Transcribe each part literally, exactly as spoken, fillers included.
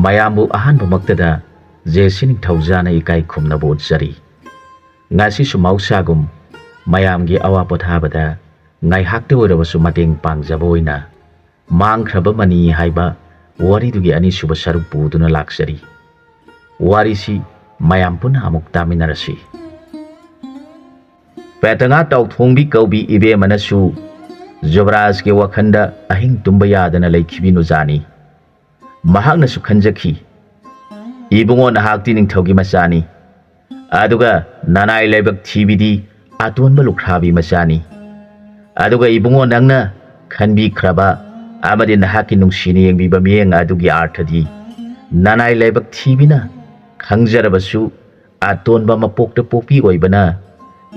ꯃꯌꯥꯝꯕꯨ ꯑꯍꯥꯟꯕꯃꯛꯇꯗ ꯖꯦ ꯁꯤ ꯅꯤꯡꯊꯧꯖꯥꯅ ꯏꯀꯥꯏ ꯈꯨꯝꯅꯕ ꯎꯠꯆꯔꯤ꯫ ꯉꯁꯤꯁꯨ ꯃꯍꯧꯁꯥꯒꯨꯝ ꯃꯌꯥꯝꯒꯤ ꯑꯋꯥ ꯄꯣꯊꯥꯕꯗ ꯉꯥꯏꯍꯥꯛꯇ ꯑꯣꯏꯔꯕꯁꯨ ꯃꯇꯦꯡ ꯄꯥꯡꯖꯕ ꯑꯣꯏꯅ ꯃꯥꯡꯈ꯭ꯔꯕ ꯃꯅꯤ ꯍꯥꯏꯕ ꯋꯥꯔꯤꯗꯨꯒꯤ ꯑꯅꯤꯁꯨꯕ ꯁꯔꯨꯛ ꯄꯨꯗꯨꯅ ꯂꯥꯛꯆꯔꯤ꯫ ꯋꯥꯔꯤꯁꯤ ꯃꯌꯥꯝ ꯄꯨꯟꯅ ꯑꯃꯨꯛ ꯇꯥꯃꯤꯟꯅꯔꯁꯤ꯫ ꯄꯦꯇꯉꯥ ꯇꯥꯎꯊꯣꯡꯕꯤ ꯀꯧꯕꯤ ꯏꯕꯦꯝꯃꯅꯁꯨ ꯖꯨꯕꯔꯥꯖꯀꯤ ꯋꯥꯈꯜꯗ ꯑꯍꯤꯡ ꯇꯨꯝꯕ ꯌꯥꯗꯅ ꯂꯩꯈꯤꯕꯤ ꯅꯨꯖꯥꯅꯤ꯫ ꯃꯍꯥꯛꯅꯁꯨ ꯈꯟꯖꯈꯤ, "ꯏꯕꯨꯡꯉꯣ, ꯅꯍꯥꯛꯇꯤ ꯅꯤꯡꯊꯧꯒꯤ ꯃꯆꯥꯅꯤ, ꯑꯗꯨꯒ ꯅꯅꯥꯏ ꯂꯥꯏꯕꯛ ꯊꯤꯕꯤꯗꯤ ꯑꯇꯣꯟꯕ ꯂꯨꯈ꯭ꯔꯥꯕꯤ ꯃꯆꯥꯅꯤ꯫ ꯑꯗꯨꯒ ꯏꯕꯨꯡꯉꯣ, ꯅꯪꯅ ꯈꯟꯕꯤꯈ꯭ꯔꯕ ꯑꯃꯗꯤ ꯅꯍꯥꯛꯀꯤ ꯅꯨꯡꯁꯤꯅ ꯌꯦꯡꯕꯤꯕ ꯃꯤꯠꯌꯦꯡ ꯑꯗꯨꯒꯤ ꯑꯥꯔꯊꯗꯤ ꯅꯅꯥꯏ ꯂꯥꯏꯕꯛ ꯊꯤꯕꯤꯅ ꯈꯪꯖꯔꯕꯁꯨ ꯑꯇꯣꯟꯕ ꯃꯄꯣꯛꯇ ꯄꯣꯛꯄꯤ ꯑꯣꯏꯕꯅ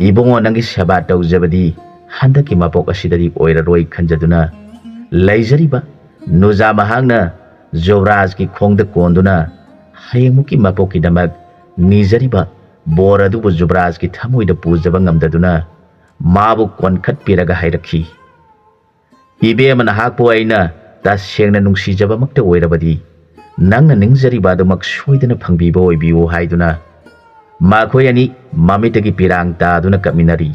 ꯏꯕꯨꯡꯉꯣ ꯅꯪꯒꯤ ꯁꯦꯕꯥ ꯇꯧꯖꯕꯗꯤ ꯍꯟꯗꯛꯀꯤ ꯃꯄꯣꯛ ꯑꯁꯤꯗꯗꯤ ꯑꯣꯏꯔꯔꯣꯏ ꯈꯟꯖꯗꯨꯅ ꯂꯩꯖꯔꯤꯕ ꯅꯨꯖꯥ ꯃꯍꯥꯛꯅ ꯖꯨꯕꯔꯥꯖꯀꯤ ꯈꯣꯡꯗ ꯀꯣꯟꯗꯨꯅ ꯍꯌꯦꯡꯃꯨꯛꯀꯤ ꯃꯄꯣꯛꯀꯤꯗꯃꯛ ꯅꯤꯖꯔꯤꯕ ꯕꯣꯔ ꯑꯗꯨꯕꯨ ꯖꯨꯕꯔꯥꯖꯀꯤ ꯊꯃꯣꯏꯗ ꯄꯨꯖꯕ ꯉꯝꯗꯗꯨꯅ ꯃꯥꯕꯨ ꯀꯣꯟꯈꯠꯄꯤꯔꯒ ꯍꯥꯏꯔꯛꯈꯤ, 'ꯏꯕꯦꯝꯃ, ꯅꯍꯥꯛꯄꯨ ꯑꯩꯅ ꯇꯁꯦꯡꯅ ꯅꯨꯡꯁꯤꯖꯕꯃꯛꯇ ꯑꯣꯏꯔꯕꯗꯤ ꯅꯪꯅ ꯅꯤꯡꯖꯔꯤꯕ ꯑꯗꯨꯃꯛ ꯁꯣꯏꯗꯅ ꯐꯪꯕꯤꯕ ꯑꯣꯏꯕꯤꯌꯨ' ꯍꯥꯏꯗꯨꯅ ꯃꯈꯣꯏ ꯑꯅꯤ ꯃꯃꯤꯠꯇꯒꯤ ꯄꯤꯔꯥꯡ ꯇꯥꯗꯨꯅ ꯀꯞꯃꯤꯟꯅꯔꯤ꯫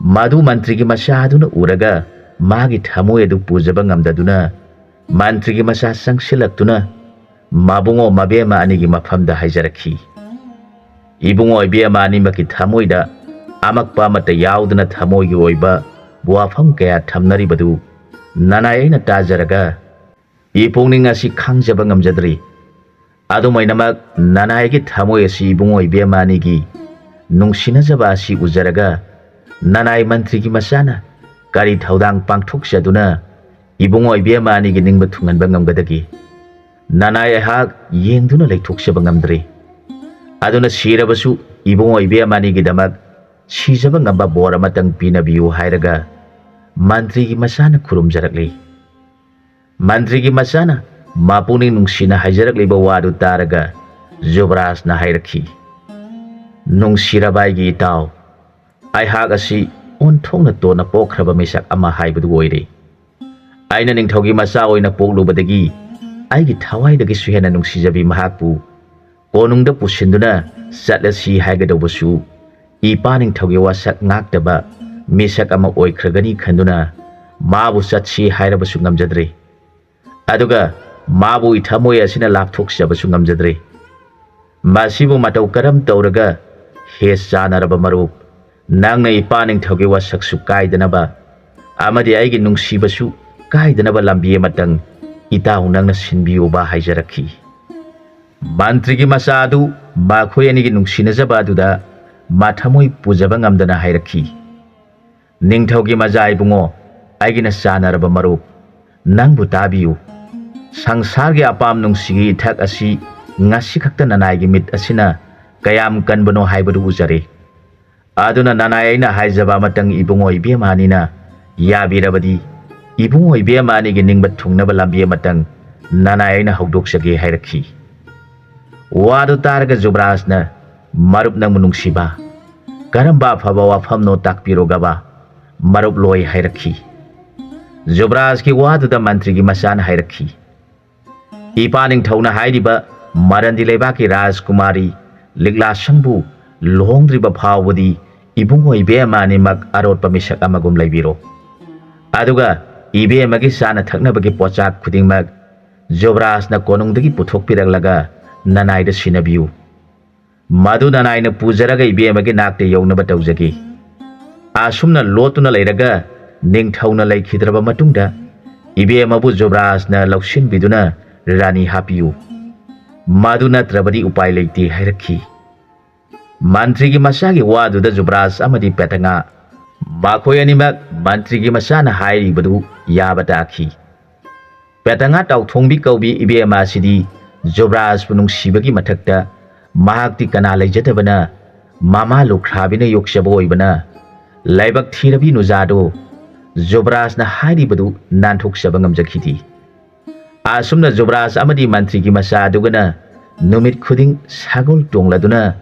ꯃꯗꯨ ꯃꯟꯇ꯭ꯔꯤꯒꯤ ꯃꯆꯥ ꯑꯗꯨꯅ ꯎꯔꯒ ꯃꯥꯒꯤ ꯊꯃꯣꯏ ꯑꯗꯨ ꯄꯨꯖꯕ ꯉꯝꯗꯗꯨꯅ ꯃꯟꯇ꯭ꯔꯤꯒꯤ ꯃꯆꯥ ꯆꯪꯁꯤꯜꯂꯛꯇꯨꯅ ꯃꯕꯨꯡꯉꯣ ꯃꯕꯦꯝꯃ ꯑꯅꯤꯒꯤ ꯃꯐꯝꯗ ꯍꯥꯏꯖꯔꯛꯈꯤ, "ꯏꯕꯨꯡꯉꯣ ꯏꯕꯦꯝꯃ ꯑꯅꯤꯃꯛꯀꯤ ꯊꯃꯣꯏꯗ ꯑꯃꯛꯄ ꯑꯃꯠꯇ ꯌꯥꯎꯗꯅ ꯊꯃꯣꯏꯒꯤ ꯑꯣꯏꯕ ꯋꯥꯐꯝ ꯀꯌꯥ ꯊꯝꯅꯔꯤꯕꯗꯨ ꯅꯅꯥꯏ ꯑꯩꯅ ꯇꯥꯖꯔꯒ ꯏ ꯄꯨꯛꯅꯤꯡ ꯑꯁꯤ ꯈꯪꯖꯕ ꯉꯝꯖꯗ꯭ꯔꯤ꯫ ꯑꯗꯨꯃꯥꯏꯅꯃꯛ ꯅꯅꯥꯏꯒꯤ ꯊꯃꯣꯏ ꯑꯁꯤ ꯏꯕꯨꯡꯉꯣ ꯏꯕꯦꯝꯃ ꯑꯅꯤꯒꯤ ꯅꯨꯡꯁꯤꯅꯖꯕ ꯑꯁꯤ ꯎꯖꯔꯒ ꯅꯅꯥꯏ ꯃꯟꯇ꯭ꯔꯤꯒꯤ ꯃꯆꯥꯅ ꯀꯔꯤ ꯊꯧꯗꯥꯡ ꯄꯥꯡꯊꯣꯛꯆꯗꯨꯅ ꯏꯕꯨꯡꯉꯣ ꯏꯕꯦꯝꯃ ꯑꯅꯤꯒꯤ ꯅꯤꯡꯕ ꯊꯨꯡꯍꯟꯕ ꯉꯝꯒꯗꯒꯦ? ꯅꯅꯥꯏ ꯑꯩꯍꯥꯛ ꯌꯦꯡꯗꯨꯅ ꯂꯩꯊꯣꯛꯆꯕ ꯉꯝꯗ꯭ꯔꯦ꯫ ꯑꯗꯨꯅ ꯁꯤꯔꯕꯁꯨ ꯏꯕꯨꯡꯉꯣ ꯏꯕꯦꯝꯃ ꯑꯅꯤꯒꯤꯗꯃꯛ ꯁꯤꯖꯕ ꯉꯝꯕ ꯕꯣꯔ ꯑꯃꯇꯪ ꯄꯤꯅꯕꯤꯌꯨ" ꯍꯥꯏꯔꯒ ꯃꯟꯇ꯭ꯔꯤꯒꯤ ꯃꯆꯥꯅ ꯈꯨꯔꯨꯝꯖꯔꯛꯂꯤ꯫ ꯃꯟꯇ꯭ꯔꯤꯒꯤ ꯃꯆꯥꯅ ꯃꯄꯨꯛꯅꯤꯡ ꯅꯨꯡꯁꯤꯅ ꯍꯥꯏꯖꯔꯛꯂꯤꯕ ꯋꯥꯗꯨ ꯇꯥꯔꯒ ꯖꯨꯕꯔꯥꯖꯅ ꯍꯥꯏꯔꯛꯈꯤ, "ꯅꯨꯡꯁꯤꯔꯕ ꯑꯩꯒꯤ ꯏꯇꯥꯎ, ꯑꯩꯍꯥꯛ ꯑꯁꯤ ꯑꯣꯟꯊꯣꯛꯅ ꯇꯣꯟꯅ ꯄꯣꯛꯈ꯭ꯔꯕ ꯃꯤꯁꯛ ꯑꯃ ꯍꯥꯏꯕꯗꯨ ꯑꯣꯏꯔꯦ꯫ ꯑꯩꯅ ꯅꯤꯡꯊꯧꯒꯤ ꯃꯆꯥ ꯑꯣꯏꯅ ꯄꯣꯛꯂꯨꯕꯗꯒꯤ ꯑꯩꯒꯤ ꯊꯋꯥꯏꯗꯒꯤꯁꯨ ꯍꯦꯟꯅ ꯅꯨꯡꯁꯤꯖꯕꯤ ꯃꯍꯥꯛꯄꯨ ꯀꯣꯅꯨꯡꯗ ꯄꯨꯁꯤꯟꯗꯨꯅ ꯆꯠꯂꯁꯤ ꯍꯥꯏꯒꯗꯧꯕꯁꯨ ꯏꯄꯥ ꯅꯤꯡꯊꯧꯒꯤ ꯋꯥꯁꯛ ꯉꯥꯛꯇꯕ ꯃꯤꯁꯛ ꯑꯃ ꯑꯣꯏꯈ꯭ꯔꯒꯅꯤ ꯈꯟꯗꯨꯅ ꯃꯥꯕꯨ ꯆꯠꯁꯤ ꯍꯥꯏꯔꯕꯁꯨ ꯉꯝꯖꯗ꯭ꯔꯦ꯫ ꯑꯗꯨꯒ ꯃꯥꯕꯨ ꯏꯊꯃꯣꯏ ꯑꯁꯤꯅ ꯂꯥꯞꯊꯣꯛꯆꯕꯁꯨ ꯉꯝꯖꯗ꯭ꯔꯦ꯫ ꯃꯁꯤꯕꯨ ꯃꯇꯧ ꯀꯔꯝ ꯇꯧꯔꯒ ꯍꯦ ꯆꯥꯟꯅꯔꯕ ꯃꯔꯨꯞ, ꯅꯪꯅ ꯏꯄꯥ ꯅꯤꯡꯊꯧꯒꯤ ꯋꯥꯁꯛꯁꯨ ꯀꯥꯏꯗꯅꯕ ꯑꯃꯗꯤ ꯑꯩꯒꯤ ꯅꯨꯡꯁꯤꯕꯁꯨ ꯀꯥꯏꯗꯅꯕ ꯂꯝꯕꯤ ꯑꯃꯇꯪ ꯏꯇꯥꯎ ꯅꯪꯅ ꯁꯤꯟꯕꯤꯌꯨꯕ ꯍꯥꯏꯖꯔꯛꯈꯤ꯫ ꯃꯟꯇ꯭ꯔꯤꯒꯤ ꯃꯆꯥ ꯑꯗꯨ ꯃꯈꯣꯏ ꯑꯅꯤꯒꯤ ꯅꯨꯡꯁꯤꯅꯖꯕ ꯑꯗꯨꯗ ꯃꯊꯃꯣꯏ ꯄꯨꯖꯕ ꯉꯝꯗꯅ ꯍꯥꯏꯔꯛꯈꯤ, "ꯅꯤꯡꯊꯧꯒꯤ ꯃꯆꯥ ꯏꯕꯨꯡꯉꯣ, ꯑꯩꯒꯤꯅ ꯆꯥꯟꯅꯔꯕ ꯃꯔꯨꯞ, ꯅꯪꯕꯨ ꯇꯥꯕꯤꯌꯨ꯫ ꯁꯪꯁꯥꯔꯒꯤ ꯑꯄꯥꯝ ꯅꯨꯡꯁꯤꯒꯤ ꯏꯊꯛ ꯑꯁꯤ ꯉꯁꯤ ꯈꯛꯇ ꯅꯅꯥꯏꯒꯤ ꯃꯤꯠ ꯑꯁꯤꯅ ꯀꯌꯥꯝ ꯀꯟꯕꯅꯣ ꯍꯥꯏꯕꯗꯨ ꯎꯖꯔꯦ꯫ ꯑꯗꯨꯅ ꯅꯅꯥꯏ ꯑꯩꯅ ꯍꯥꯏꯖꯕ ꯑꯃꯇꯪ ꯏꯕꯨꯡꯉꯣ ꯏꯕꯦꯝꯃ ꯑꯅꯤꯅ ꯌꯥꯕꯤꯔꯕꯗꯤ, ꯏꯕꯨꯡꯉꯣ ꯏꯕꯦꯝꯃ ꯑꯅꯤꯒꯤ ꯅꯤꯡꯕ ꯊꯨꯡꯅꯕ ꯂꯝꯕꯤ ꯑꯃꯇꯪ ꯅꯅꯥꯏ ꯑꯩꯅ ꯍꯧꯗꯣꯛꯆꯒꯦ" ꯍꯥꯏꯔꯛꯈꯤ꯫ ꯋꯥꯗꯨ ꯇꯥꯔꯒ ꯖꯨꯕ꯭ꯔꯥꯖꯅ, "ꯃꯔꯨꯞ ꯅꯪꯕꯨ ꯅꯨꯡꯁꯤꯕ, ꯀꯔꯝꯕ ꯑꯐꯕ ꯋꯥꯐꯝꯅꯣ ꯇꯥꯛꯄꯤꯔꯣꯒꯕ, ꯃꯔꯨꯞ ꯂꯣꯏ" ꯍꯥꯏꯔꯛꯈꯤ꯫ ꯖꯨꯕ꯭ꯔꯥꯖꯀꯤ ꯋꯥꯗꯨꯗ ꯃꯟꯇ꯭ꯔꯤꯒꯤ ꯃꯆꯥꯅ ꯍꯥꯏꯔꯛꯈꯤ, "ꯏꯄꯥ ꯅꯤꯡꯊꯧꯅ ꯍꯥꯏꯔꯤꯕ ꯃꯔꯟꯗꯤ ꯂꯩꯕꯥꯛꯀꯤ ꯔꯥꯖꯀꯨꯃꯥꯔꯤ ꯂꯤꯛꯂꯥꯁꯪꯕꯨ ꯂꯨꯍꯣꯡꯗ꯭ꯔꯤꯕ ꯐꯥꯎꯕꯗꯤ ꯏꯕꯨꯡꯉꯣ ꯏꯕꯦꯝꯃ ꯑꯅꯤꯃꯛ ꯑꯔꯣꯠꯄ ꯃꯤꯁꯛ ꯑꯃꯒꯨꯝ ꯂꯩꯕꯤꯔꯣ꯫ ꯑꯗꯨꯒ ꯏꯕꯦꯝꯃꯒꯤ ꯆꯥꯅ ꯊꯛꯅꯕꯒꯤ ꯄꯣꯠꯆꯥꯛ ꯈꯨꯗꯤꯡꯃꯛ ꯖꯨꯕ꯭ꯔꯥꯖꯅ ꯀꯣꯅꯨꯡꯗꯒꯤ ꯄꯨꯊꯣꯛꯄꯤꯔꯛꯂꯒ ꯅꯅꯥꯏꯗ ꯁꯤꯟꯅꯕꯤꯌꯨ꯫ ꯃꯗꯨ ꯅꯅꯥꯏꯅ ꯄꯨꯖꯔꯒ ꯏꯕꯦꯝꯃꯒꯤ ꯅꯥꯛꯇ ꯌꯧꯅꯕ ꯇꯧꯖꯒꯦ꯫ ꯑꯁꯨꯝꯅ ꯂꯣꯠꯇꯨꯅ ꯂꯩꯔꯒ ꯅꯤꯡꯊꯧꯅ ꯂꯩꯈꯤꯗ꯭ꯔꯕ ꯃꯇꯨꯡꯗ ꯏꯕꯦꯝꯃꯕꯨ ꯖꯨꯕ꯭ꯔꯥꯖꯅ ꯂꯧꯁꯤꯟꯕꯤꯗꯨꯅ ꯔꯥꯅꯤ ꯍꯥꯞꯄꯤꯌꯨ꯫ ꯃꯗꯨ ꯅꯠꯇ꯭ꯔꯕꯗꯤ ꯎꯄꯥꯏ ꯂꯩꯇꯦ" ꯍꯥꯏꯔꯛꯈꯤ꯫ ꯃꯟꯇ꯭ꯔꯤꯒꯤ ꯃꯆꯥꯒꯤ ꯋꯥꯗꯨꯗ ꯖꯨꯕ꯭ꯔꯥꯖ ꯑꯃꯗꯤ ꯄꯦꯇꯉꯥ, ꯃꯈꯣꯏ ꯑꯅꯤꯃꯛ ꯃꯟꯇ꯭ꯔꯤꯒꯤ ꯃꯆꯥꯅ ꯍꯥꯏꯔꯤꯕꯗꯨ ꯌꯥꯕ ꯇꯥꯈꯤ꯫ ꯄꯦꯇꯉꯥ ꯇꯥꯎꯊꯣꯡꯕꯤ ꯀꯧꯕꯤ ꯏꯕꯦꯝꯃ ꯑꯁꯤꯗꯤ ꯖꯨꯕ꯭ꯔꯥꯖꯄꯨ ꯅꯨꯡꯁꯤꯕꯒꯤ ꯃꯊꯛꯇ ꯃꯍꯥꯛꯇꯤ ꯀꯅꯥ ꯂꯩꯖꯗꯕꯅ, ꯃꯃꯥ ꯂꯨꯈ꯭ꯔꯥꯕꯤꯅ ꯌꯣꯛꯆꯕ ꯑꯣꯏꯕꯅ, ꯂꯥꯏꯕꯛ ꯊꯤꯔꯕꯤ ꯅꯨꯖꯥꯗꯨ ꯖꯨꯕ꯭ꯔꯥꯖꯅ ꯍꯥꯏꯔꯤꯕꯗꯨ ꯅꯥꯟꯊꯣꯛꯆꯕ ꯉꯝꯖꯈꯤꯗꯦ꯫ ꯑꯁꯨꯝꯅ ꯖꯨꯕ꯭ꯔꯥꯖ ꯑꯃꯗꯤ ꯃꯟꯇ꯭ꯔꯤꯒꯤ ꯃꯆꯥ ꯑꯗꯨꯒꯅ ꯅꯨꯃꯤꯠ ꯈꯨꯗꯤꯡ ꯁꯒꯣꯜ ꯇꯣꯡꯂꯗꯨꯅ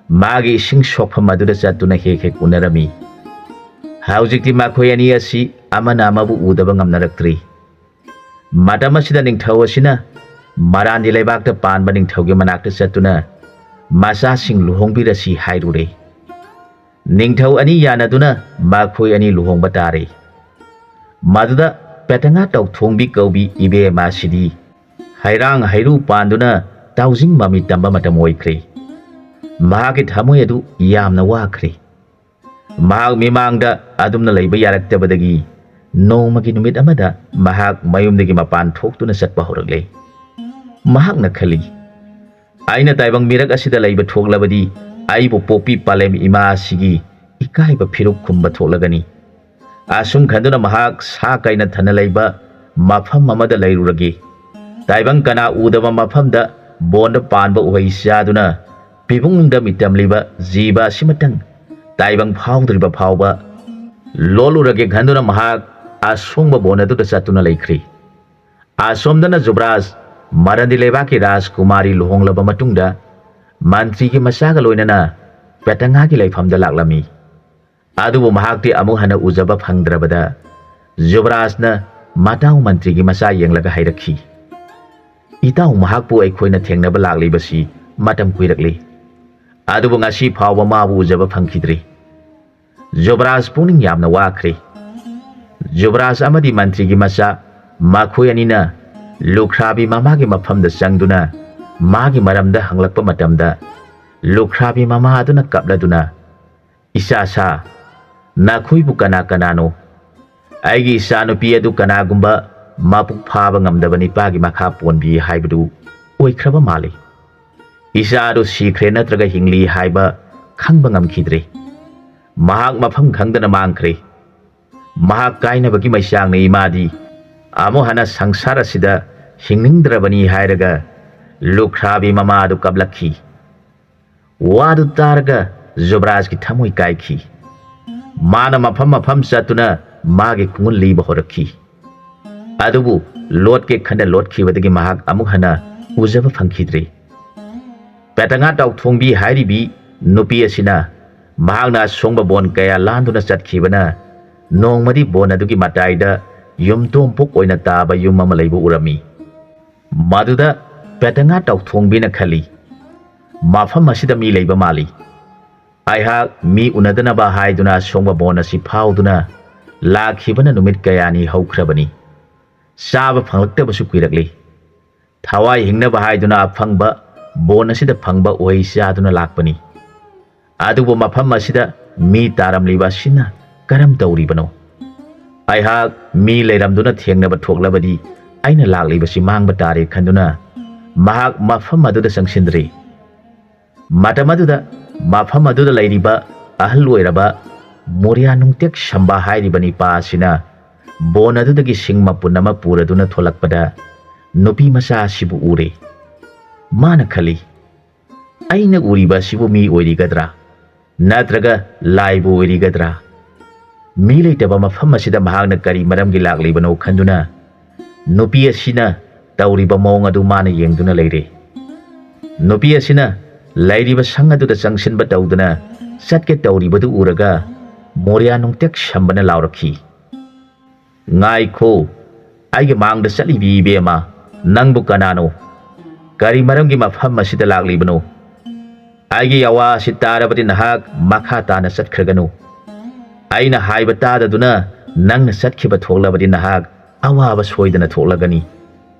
ꯃꯥꯒꯤ ꯏꯁꯤꯡ ꯁꯣꯛꯐꯝ ꯑꯗꯨꯗ ꯆꯠꯇꯨꯅ ꯍꯦꯛ ꯍꯦꯛ ꯎꯅꯔꯝꯃꯤ꯫ ꯍꯧꯖꯤꯛꯇꯤ ꯃꯈꯣꯏ ꯑꯅꯤ ꯑꯁꯤ ꯑꯃꯅ ꯑꯃꯕꯨ ꯎꯗꯕ ꯉꯝꯅꯔꯛꯇ꯭ꯔꯤ꯫ ꯃꯇꯝ ꯑꯁꯤꯗ ꯅꯤꯡꯊꯧ ꯑꯁꯤꯅ ꯃꯔꯥꯟꯗꯤ ꯂꯩꯕꯥꯛꯇ ꯄꯥꯟꯕ ꯅꯤꯡꯊꯧꯒꯤ ꯃꯅꯥꯛꯇ ꯆꯠꯇꯨꯅ ꯃꯆꯥꯁꯤꯡ ꯂꯨꯍꯣꯡꯕꯤꯔꯁꯤ ꯍꯥꯏꯔꯨꯔꯦ꯫ ꯅꯤꯡꯊꯧ ꯑꯅꯤ ꯌꯥꯅꯗꯨꯅ ꯃꯈꯣꯏ ꯑꯅꯤ ꯂꯨꯍꯣꯡꯕ ꯇꯥꯔꯦ꯫ ꯃꯗꯨꯗ ꯄꯦꯇꯉꯥ ꯇꯧꯊꯣꯡꯕꯤ ꯀꯧꯕꯤ ꯏꯕꯦꯝꯃ ꯑꯁꯤꯗꯤ ꯍꯩꯔꯥꯡ ꯍꯩꯔꯨ ꯄꯥꯟꯗꯨꯅ ꯇꯥꯎꯖꯤꯡ ꯃꯃꯤ ꯇꯝꯕ ꯃꯇꯝ ꯑꯣꯏꯈ꯭ꯔꯦ꯫ ꯃꯍꯥꯛꯀꯤ ꯊꯃꯣꯏ ꯑꯗꯨ ꯌꯥꯝꯅ ꯋꯥꯈ꯭ꯔꯦ꯫ ꯃꯍꯥꯛ ꯃꯤꯃꯥꯡꯗ ꯑꯗꯨꯝꯅ ꯂꯩꯕ ꯌꯥꯔꯛꯇꯕꯗꯒꯤ ꯅꯣꯡꯃꯒꯤ ꯅꯨꯃꯤꯠ ꯑꯃꯗ ꯃꯍꯥꯛ ꯃꯌꯨꯝꯗꯒꯤ ꯃꯄꯥꯟ ꯊꯣꯛꯇꯨꯅ ꯆꯠꯄ ꯍꯧꯔꯛꯂꯦ꯫ ꯃꯍꯥꯛꯅ ꯈꯜꯂꯤ, "ꯑꯩꯅ ꯇꯥꯏꯕꯪ ꯃꯤꯔꯛ ꯑꯁꯤꯗ ꯂꯩꯕ ꯊꯣꯛꯂꯕꯗꯤ ꯑꯩꯕꯨ ꯄꯣꯛꯄꯤ ꯄꯥꯂꯦꯝ ꯏꯃꯥ ꯑꯁꯤꯒꯤ ꯏꯀꯥꯏꯕ ꯐꯤꯔꯨꯛ ꯈꯨꯝꯕ ꯊꯣꯛꯂꯒꯅꯤ꯫" ꯑꯁꯨꯝ ꯈꯟꯗꯨꯅ ꯃꯍꯥꯛ ꯁꯥ ꯀꯩꯅ ꯊꯟꯅ ꯂꯩꯕ ꯃꯐꯝ ꯑꯃꯗ ꯂꯩꯔꯨꯔꯒꯦ꯫ ꯇꯥꯏꯕꯪ ꯀꯅꯥ ꯎꯗꯕ ꯃꯐꯝꯗ ꯕꯣꯟꯗ ꯄꯥꯟꯕ ꯎꯍꯩ ꯆꯥꯗꯨꯅ ꯄꯤꯕꯨꯡꯗ ꯃꯤꯇꯝꯂꯤꯕ ꯖꯤꯕ ꯑꯁꯤꯃꯇꯪ ꯇꯥꯏꯕꯪ ꯐꯥꯎꯗ꯭ꯔꯤꯕ ꯐꯥꯎꯕ ꯂꯣꯠꯂꯨꯔꯒꯦ ꯈꯟꯗꯨꯅ ꯃꯍꯥꯛ ꯑꯁꯣꯡꯕ ꯕꯣꯟ ꯑꯗꯨꯗ ꯆꯠꯇꯨꯅ ꯂꯩꯈ꯭ꯔꯤ꯫ ꯑꯁꯣꯝꯗꯅ ꯖꯨꯕ꯭ꯔꯥꯖ ꯃꯔꯟꯗꯤ ꯂꯩꯕꯥꯛꯀꯤ ꯔꯥꯖꯀꯨꯃꯥꯔꯤ ꯂꯨꯍꯣꯡꯂꯕ ꯃꯇꯨꯡꯗ ꯃꯟꯇ꯭ꯔꯤꯒꯤ ꯃꯆꯥꯒ ꯂꯣꯏꯅꯅ ꯄꯦꯇꯉꯥꯒꯤ ꯂꯩꯐꯝꯗ ꯂꯥꯛꯂꯝꯃꯤ꯫ ꯑꯗꯨꯕꯨ ꯃꯍꯥꯛꯇꯤ ꯑꯃꯨꯛ ꯍꯟꯅ ꯎꯖꯕ ꯐꯪꯗ꯭ꯔꯕꯗ ꯖꯨꯕ꯭ꯔꯥꯖꯅ ꯃꯇꯥꯎ ꯃꯟꯇ꯭ꯔꯤꯒꯤ ꯃꯆꯥ ꯌꯦꯡꯂꯒ ꯍꯥꯏꯔꯛꯈꯤ, "ꯏꯇꯥꯎ ꯃꯍꯥꯛꯄꯨ ꯑꯩꯈꯣꯏꯅ ꯊꯦꯡꯅꯕ ꯂꯥꯛꯂꯤꯕꯁꯤ ꯃꯇꯝ ꯀꯨꯏꯔꯛꯂꯤ꯫ ꯑꯗꯨꯕꯨ ꯉꯁꯤ ꯐꯥꯎꯕ ꯃꯥꯕꯨ ꯎꯖꯕ ꯐꯪꯈꯤꯗ꯭ꯔꯤ꯫" ꯖꯨꯕ꯭ꯔꯥꯖ ꯄꯨꯛꯅꯤꯡ ꯌꯥꯝꯅ ꯋꯥꯈ꯭ꯔꯦ꯫ ꯖꯨꯕ꯭ꯔꯥꯖ ꯑꯃꯗꯤ ꯃꯟꯇ꯭ꯔꯤꯒꯤ ꯃꯆꯥ ꯃꯈꯣꯏ ꯑꯅꯤꯅ ꯂꯨꯈ꯭ꯔꯥꯕꯤ ꯃꯃꯥꯒꯤ ꯃꯐꯝꯗ ꯆꯪꯗꯨꯅ ꯃꯥꯒꯤ ꯃꯔꯝꯗ ꯍꯪꯂꯛꯄ ꯃꯇꯝꯗ ꯂꯨꯈ꯭ꯔꯥꯕꯤ ꯃꯃꯥ ꯑꯗꯨꯅ ꯀꯞꯂꯗꯨꯅ, "ꯏꯆꯥ ꯁꯥ, ꯅꯈꯣꯏꯕꯨ ꯀꯅꯥ ꯀꯅꯥꯅꯣ? ꯑꯩꯒꯤ ꯏꯆꯥꯅꯨꯄꯤ ꯑꯗꯨ ꯀꯅꯥꯒꯨꯝꯕ ꯃꯄꯨꯛ ꯐꯥꯕ ꯉꯝꯗꯕ ꯅꯤꯄꯥꯒꯤ ꯃꯈꯥ ꯄꯣꯟꯕꯤ ꯍꯥꯏꯕꯗꯨ ꯑꯣꯏꯈ꯭ꯔꯕ ꯃꯥꯜꯂꯤ꯫ ꯏꯆꯥ ꯑꯗꯨ ꯁꯤꯈ꯭ꯔꯦ ꯅꯠꯇ꯭ꯔꯒ ꯍꯤꯡꯂꯤ ꯍꯥꯏꯕ ꯈꯪꯕ ꯉꯝꯈꯤꯗ꯭ꯔꯦ꯫ ꯃꯍꯥꯛ ꯃꯐꯝ ꯈꯪꯗꯅ ꯃꯥꯡꯈ꯭ꯔꯦ꯫ ꯃꯍꯥꯛ ꯀꯥꯏꯅꯕꯒꯤ ꯃꯩꯆꯥꯛꯅ ꯏꯃꯥꯗꯤ ꯑꯃꯨꯛ ꯍꯟꯅ ꯁꯪꯁꯥꯔ ꯑꯁꯤꯗ ꯍꯤꯡꯅꯤꯡꯗ꯭ꯔꯕꯅꯤ" ꯍꯥꯏꯔꯒ ꯂꯨꯈ꯭ꯔꯥꯕꯤ ꯃꯃꯥ ꯑꯗꯨ ꯀꯞꯂꯛꯈꯤ꯫ ꯋꯥꯗꯨ ꯇꯥꯔꯒ ꯖꯨꯕ꯭ꯔꯥꯖꯀꯤ ꯊꯃꯣꯏ ꯀꯥꯏꯈꯤ꯫ ꯃꯥꯅ ꯃꯐꯝ ꯃꯐꯝ ꯆꯠꯇꯨꯅ ꯃꯥꯒꯤ ꯈꯣꯡꯒꯨꯜ ꯂꯤꯕ ꯍꯧꯔꯛꯈꯤ꯫ ꯑꯗꯨꯕꯨ ꯂꯣꯠꯀꯦ ꯈꯟꯅ ꯂꯣꯠꯈꯤꯕꯗꯒꯤ ꯃꯍꯥꯛ ꯑꯃꯨꯛ ꯍꯟꯅ ꯎꯖꯕ ꯐꯪꯈꯤꯗ꯭ꯔꯤ꯫ ꯄꯦꯇꯉꯥ ꯇꯥꯎꯊꯣꯡꯕꯤ ꯍꯥꯏꯔꯤꯕꯤ ꯅꯨꯄꯤ ꯑꯁꯤꯅ ꯃꯍꯥꯛꯅ ꯑꯁꯣꯡꯕ ꯕꯣꯟ ꯀꯌꯥ ꯂꯥꯟꯗꯨꯅ ꯆꯠꯈꯤꯕꯅ ꯅꯣꯡꯃꯗꯤ ꯕꯣꯟ ꯑꯗꯨꯒꯤ ꯃꯇꯥꯏꯗ ꯌꯨꯝꯊꯣꯡ ꯄꯣꯛ ꯑꯣꯏꯅ ꯇꯥꯕ ꯌꯨꯝ ꯑꯃ ꯂꯩꯕ ꯎꯔꯝꯃꯤ꯫ ꯃꯗꯨꯗ ꯄꯦꯇꯉꯥ ꯇꯥꯎꯊꯣꯡꯕꯤꯅ ꯈꯜꯂꯤ, "ꯃꯐꯝ ꯑꯁꯤꯗ ꯃꯤ ꯂꯩꯕ ꯃꯥꯜꯂꯤ꯫ ꯑꯩꯍꯥꯛ ꯃꯤ ꯎꯅꯗꯅꯕ ꯍꯥꯏꯗꯨꯅ ꯑꯁꯣꯡꯕ ꯕꯣꯟ ꯑꯁꯤ ꯐꯥꯎꯗꯨꯅ ꯂꯥꯛꯈꯤꯕꯅ ꯅꯨꯃꯤꯠ ꯀꯌꯥꯅꯤ ꯍꯧꯈ꯭ꯔꯕꯅꯤ꯫ ꯆꯥꯕ ꯐꯪꯂꯛꯇꯕꯁꯨ ꯀꯨꯏꯔꯛꯂꯤ꯫ ꯊꯋꯥꯏ ꯍꯤꯡꯅꯕ ꯍꯥꯏꯗꯨꯅ ꯑꯐꯪꯕ ꯕꯣꯟ ꯑꯁꯤꯗ ꯐꯪꯕ ꯎꯍꯩ ꯆꯥꯗꯨꯅ ꯂꯥꯛꯄꯅꯤ꯫ ꯑꯗꯨꯕꯨ ꯃꯐꯝ ꯑꯁꯤꯗ ꯃꯤ ꯇꯥꯔꯝꯂꯤꯕ ꯑꯁꯤꯅ ꯀꯔꯝ ꯇꯧꯔꯤꯕꯅꯣ? ꯑꯩꯍꯥꯛ ꯃꯤ ꯂꯩꯔꯝꯗꯨꯅ ꯊꯦꯡꯅꯕ ꯊꯣꯛꯂꯕꯗꯤ ꯑꯩꯅ ꯂꯥꯛꯂꯤꯕꯁꯤ ꯃꯥꯡꯕ ꯇꯥꯔꯦ" ꯈꯟꯗꯨꯅ ꯃꯍꯥꯛ ꯃꯐꯝ ꯑꯗꯨꯗ ꯆꯪꯁꯤꯟꯗ꯭ꯔꯤ꯫ ꯃꯇꯝ ꯑꯗꯨꯗ ꯃꯐꯝ ꯑꯗꯨꯗ ꯂꯩꯔꯤꯕ ꯑꯍꯜ ꯑꯣꯏꯔꯕ ꯃꯣꯔꯤꯌꯥ ꯅꯨꯡꯇꯦꯛ ꯁꯝꯕ ꯍꯥꯏꯔꯤꯕ ꯅꯤꯄꯥ ꯑꯁꯤꯅ ꯕꯣꯟ ꯑꯗꯨꯗꯒꯤ ꯁꯤꯡ ꯃꯄꯨꯟ ꯑꯃ ꯄꯨꯔꯗꯨꯅ ꯊꯣꯛꯂꯛꯄꯗ ꯅꯨꯄꯤ ꯃꯆꯥ ꯑꯁꯤꯕꯨ ꯎꯔꯦ꯫ ꯃꯥꯅ ꯈꯜꯂꯤ, "ꯑꯩꯅ ꯎꯔꯤꯕ ꯑꯁꯤꯕꯨ ꯃꯤ ꯑꯣꯏꯔꯤꯒꯗ꯭ꯔꯥ? ꯅꯠꯇ꯭ꯔꯒ ꯂꯥꯏꯕꯨ ꯑꯣꯏꯔꯤꯒꯗ꯭ꯔꯥ?" ꯃꯤ ꯂꯩꯇꯕ ꯃꯐꯝ ꯑꯁꯤꯗ ꯃꯍꯥꯛꯅ ꯀꯔꯤ ꯃꯔꯝꯒꯤ ꯂꯥꯛꯂꯤꯕꯅꯣ ꯈꯟꯗꯨꯅ ꯅꯨꯄꯤ ꯑꯁꯤꯅ ꯇꯧꯔꯤꯕ ꯃꯑꯣꯡ ꯑꯗꯨ ꯃꯥꯅ ꯌꯦꯡꯗꯨꯅ ꯂꯩꯔꯦ꯫ ꯅꯨꯄꯤ ꯑꯁꯤꯅ ꯂꯩꯔꯤꯕ ꯁꯪ ꯑꯗꯨꯗ ꯆꯪꯁꯤꯟꯕ ꯇꯧꯗꯨꯅ ꯆꯠꯀꯦ ꯇꯧꯔꯤꯕꯗꯨ ꯎꯔꯒ ꯃꯣꯔꯤꯌꯥ ꯅꯨꯡꯇꯦꯛ ꯁꯝꯕꯅ ꯂꯥꯎꯔꯛꯈꯤ, "ꯉꯥꯏꯈꯣ, ꯑꯩꯒꯤ ꯃꯥꯡꯗ ꯆꯠꯂꯤꯕꯤ ꯏꯕꯦꯝꯃ, ꯅꯪꯕꯨ ꯀꯅꯥꯅꯣ? ꯀꯔꯤ ꯃꯔꯝꯒꯤ ꯃꯐꯝ ꯑꯁꯤꯗ ꯂꯥꯛꯂꯤꯕꯅꯣ? ꯑꯩꯒꯤ ꯑꯋꯥ ꯑꯁꯤ ꯇꯥꯔꯕꯗꯤ ꯅꯍꯥꯛ ꯃꯈꯥ ꯇꯥꯅ ꯆꯠꯈ꯭ꯔꯒꯅꯨ꯫ ꯑꯩꯅ ꯍꯥꯏꯕ ꯇꯥꯗꯗꯨꯅ ꯅꯪꯅ ꯆꯠꯈꯤꯕ ꯊꯣꯛꯂꯕꯗꯤ ꯅꯍꯥꯛ ꯑꯋꯥꯕ ꯁꯣꯏꯗꯅ ꯊꯣꯛꯂꯒꯅꯤ꯫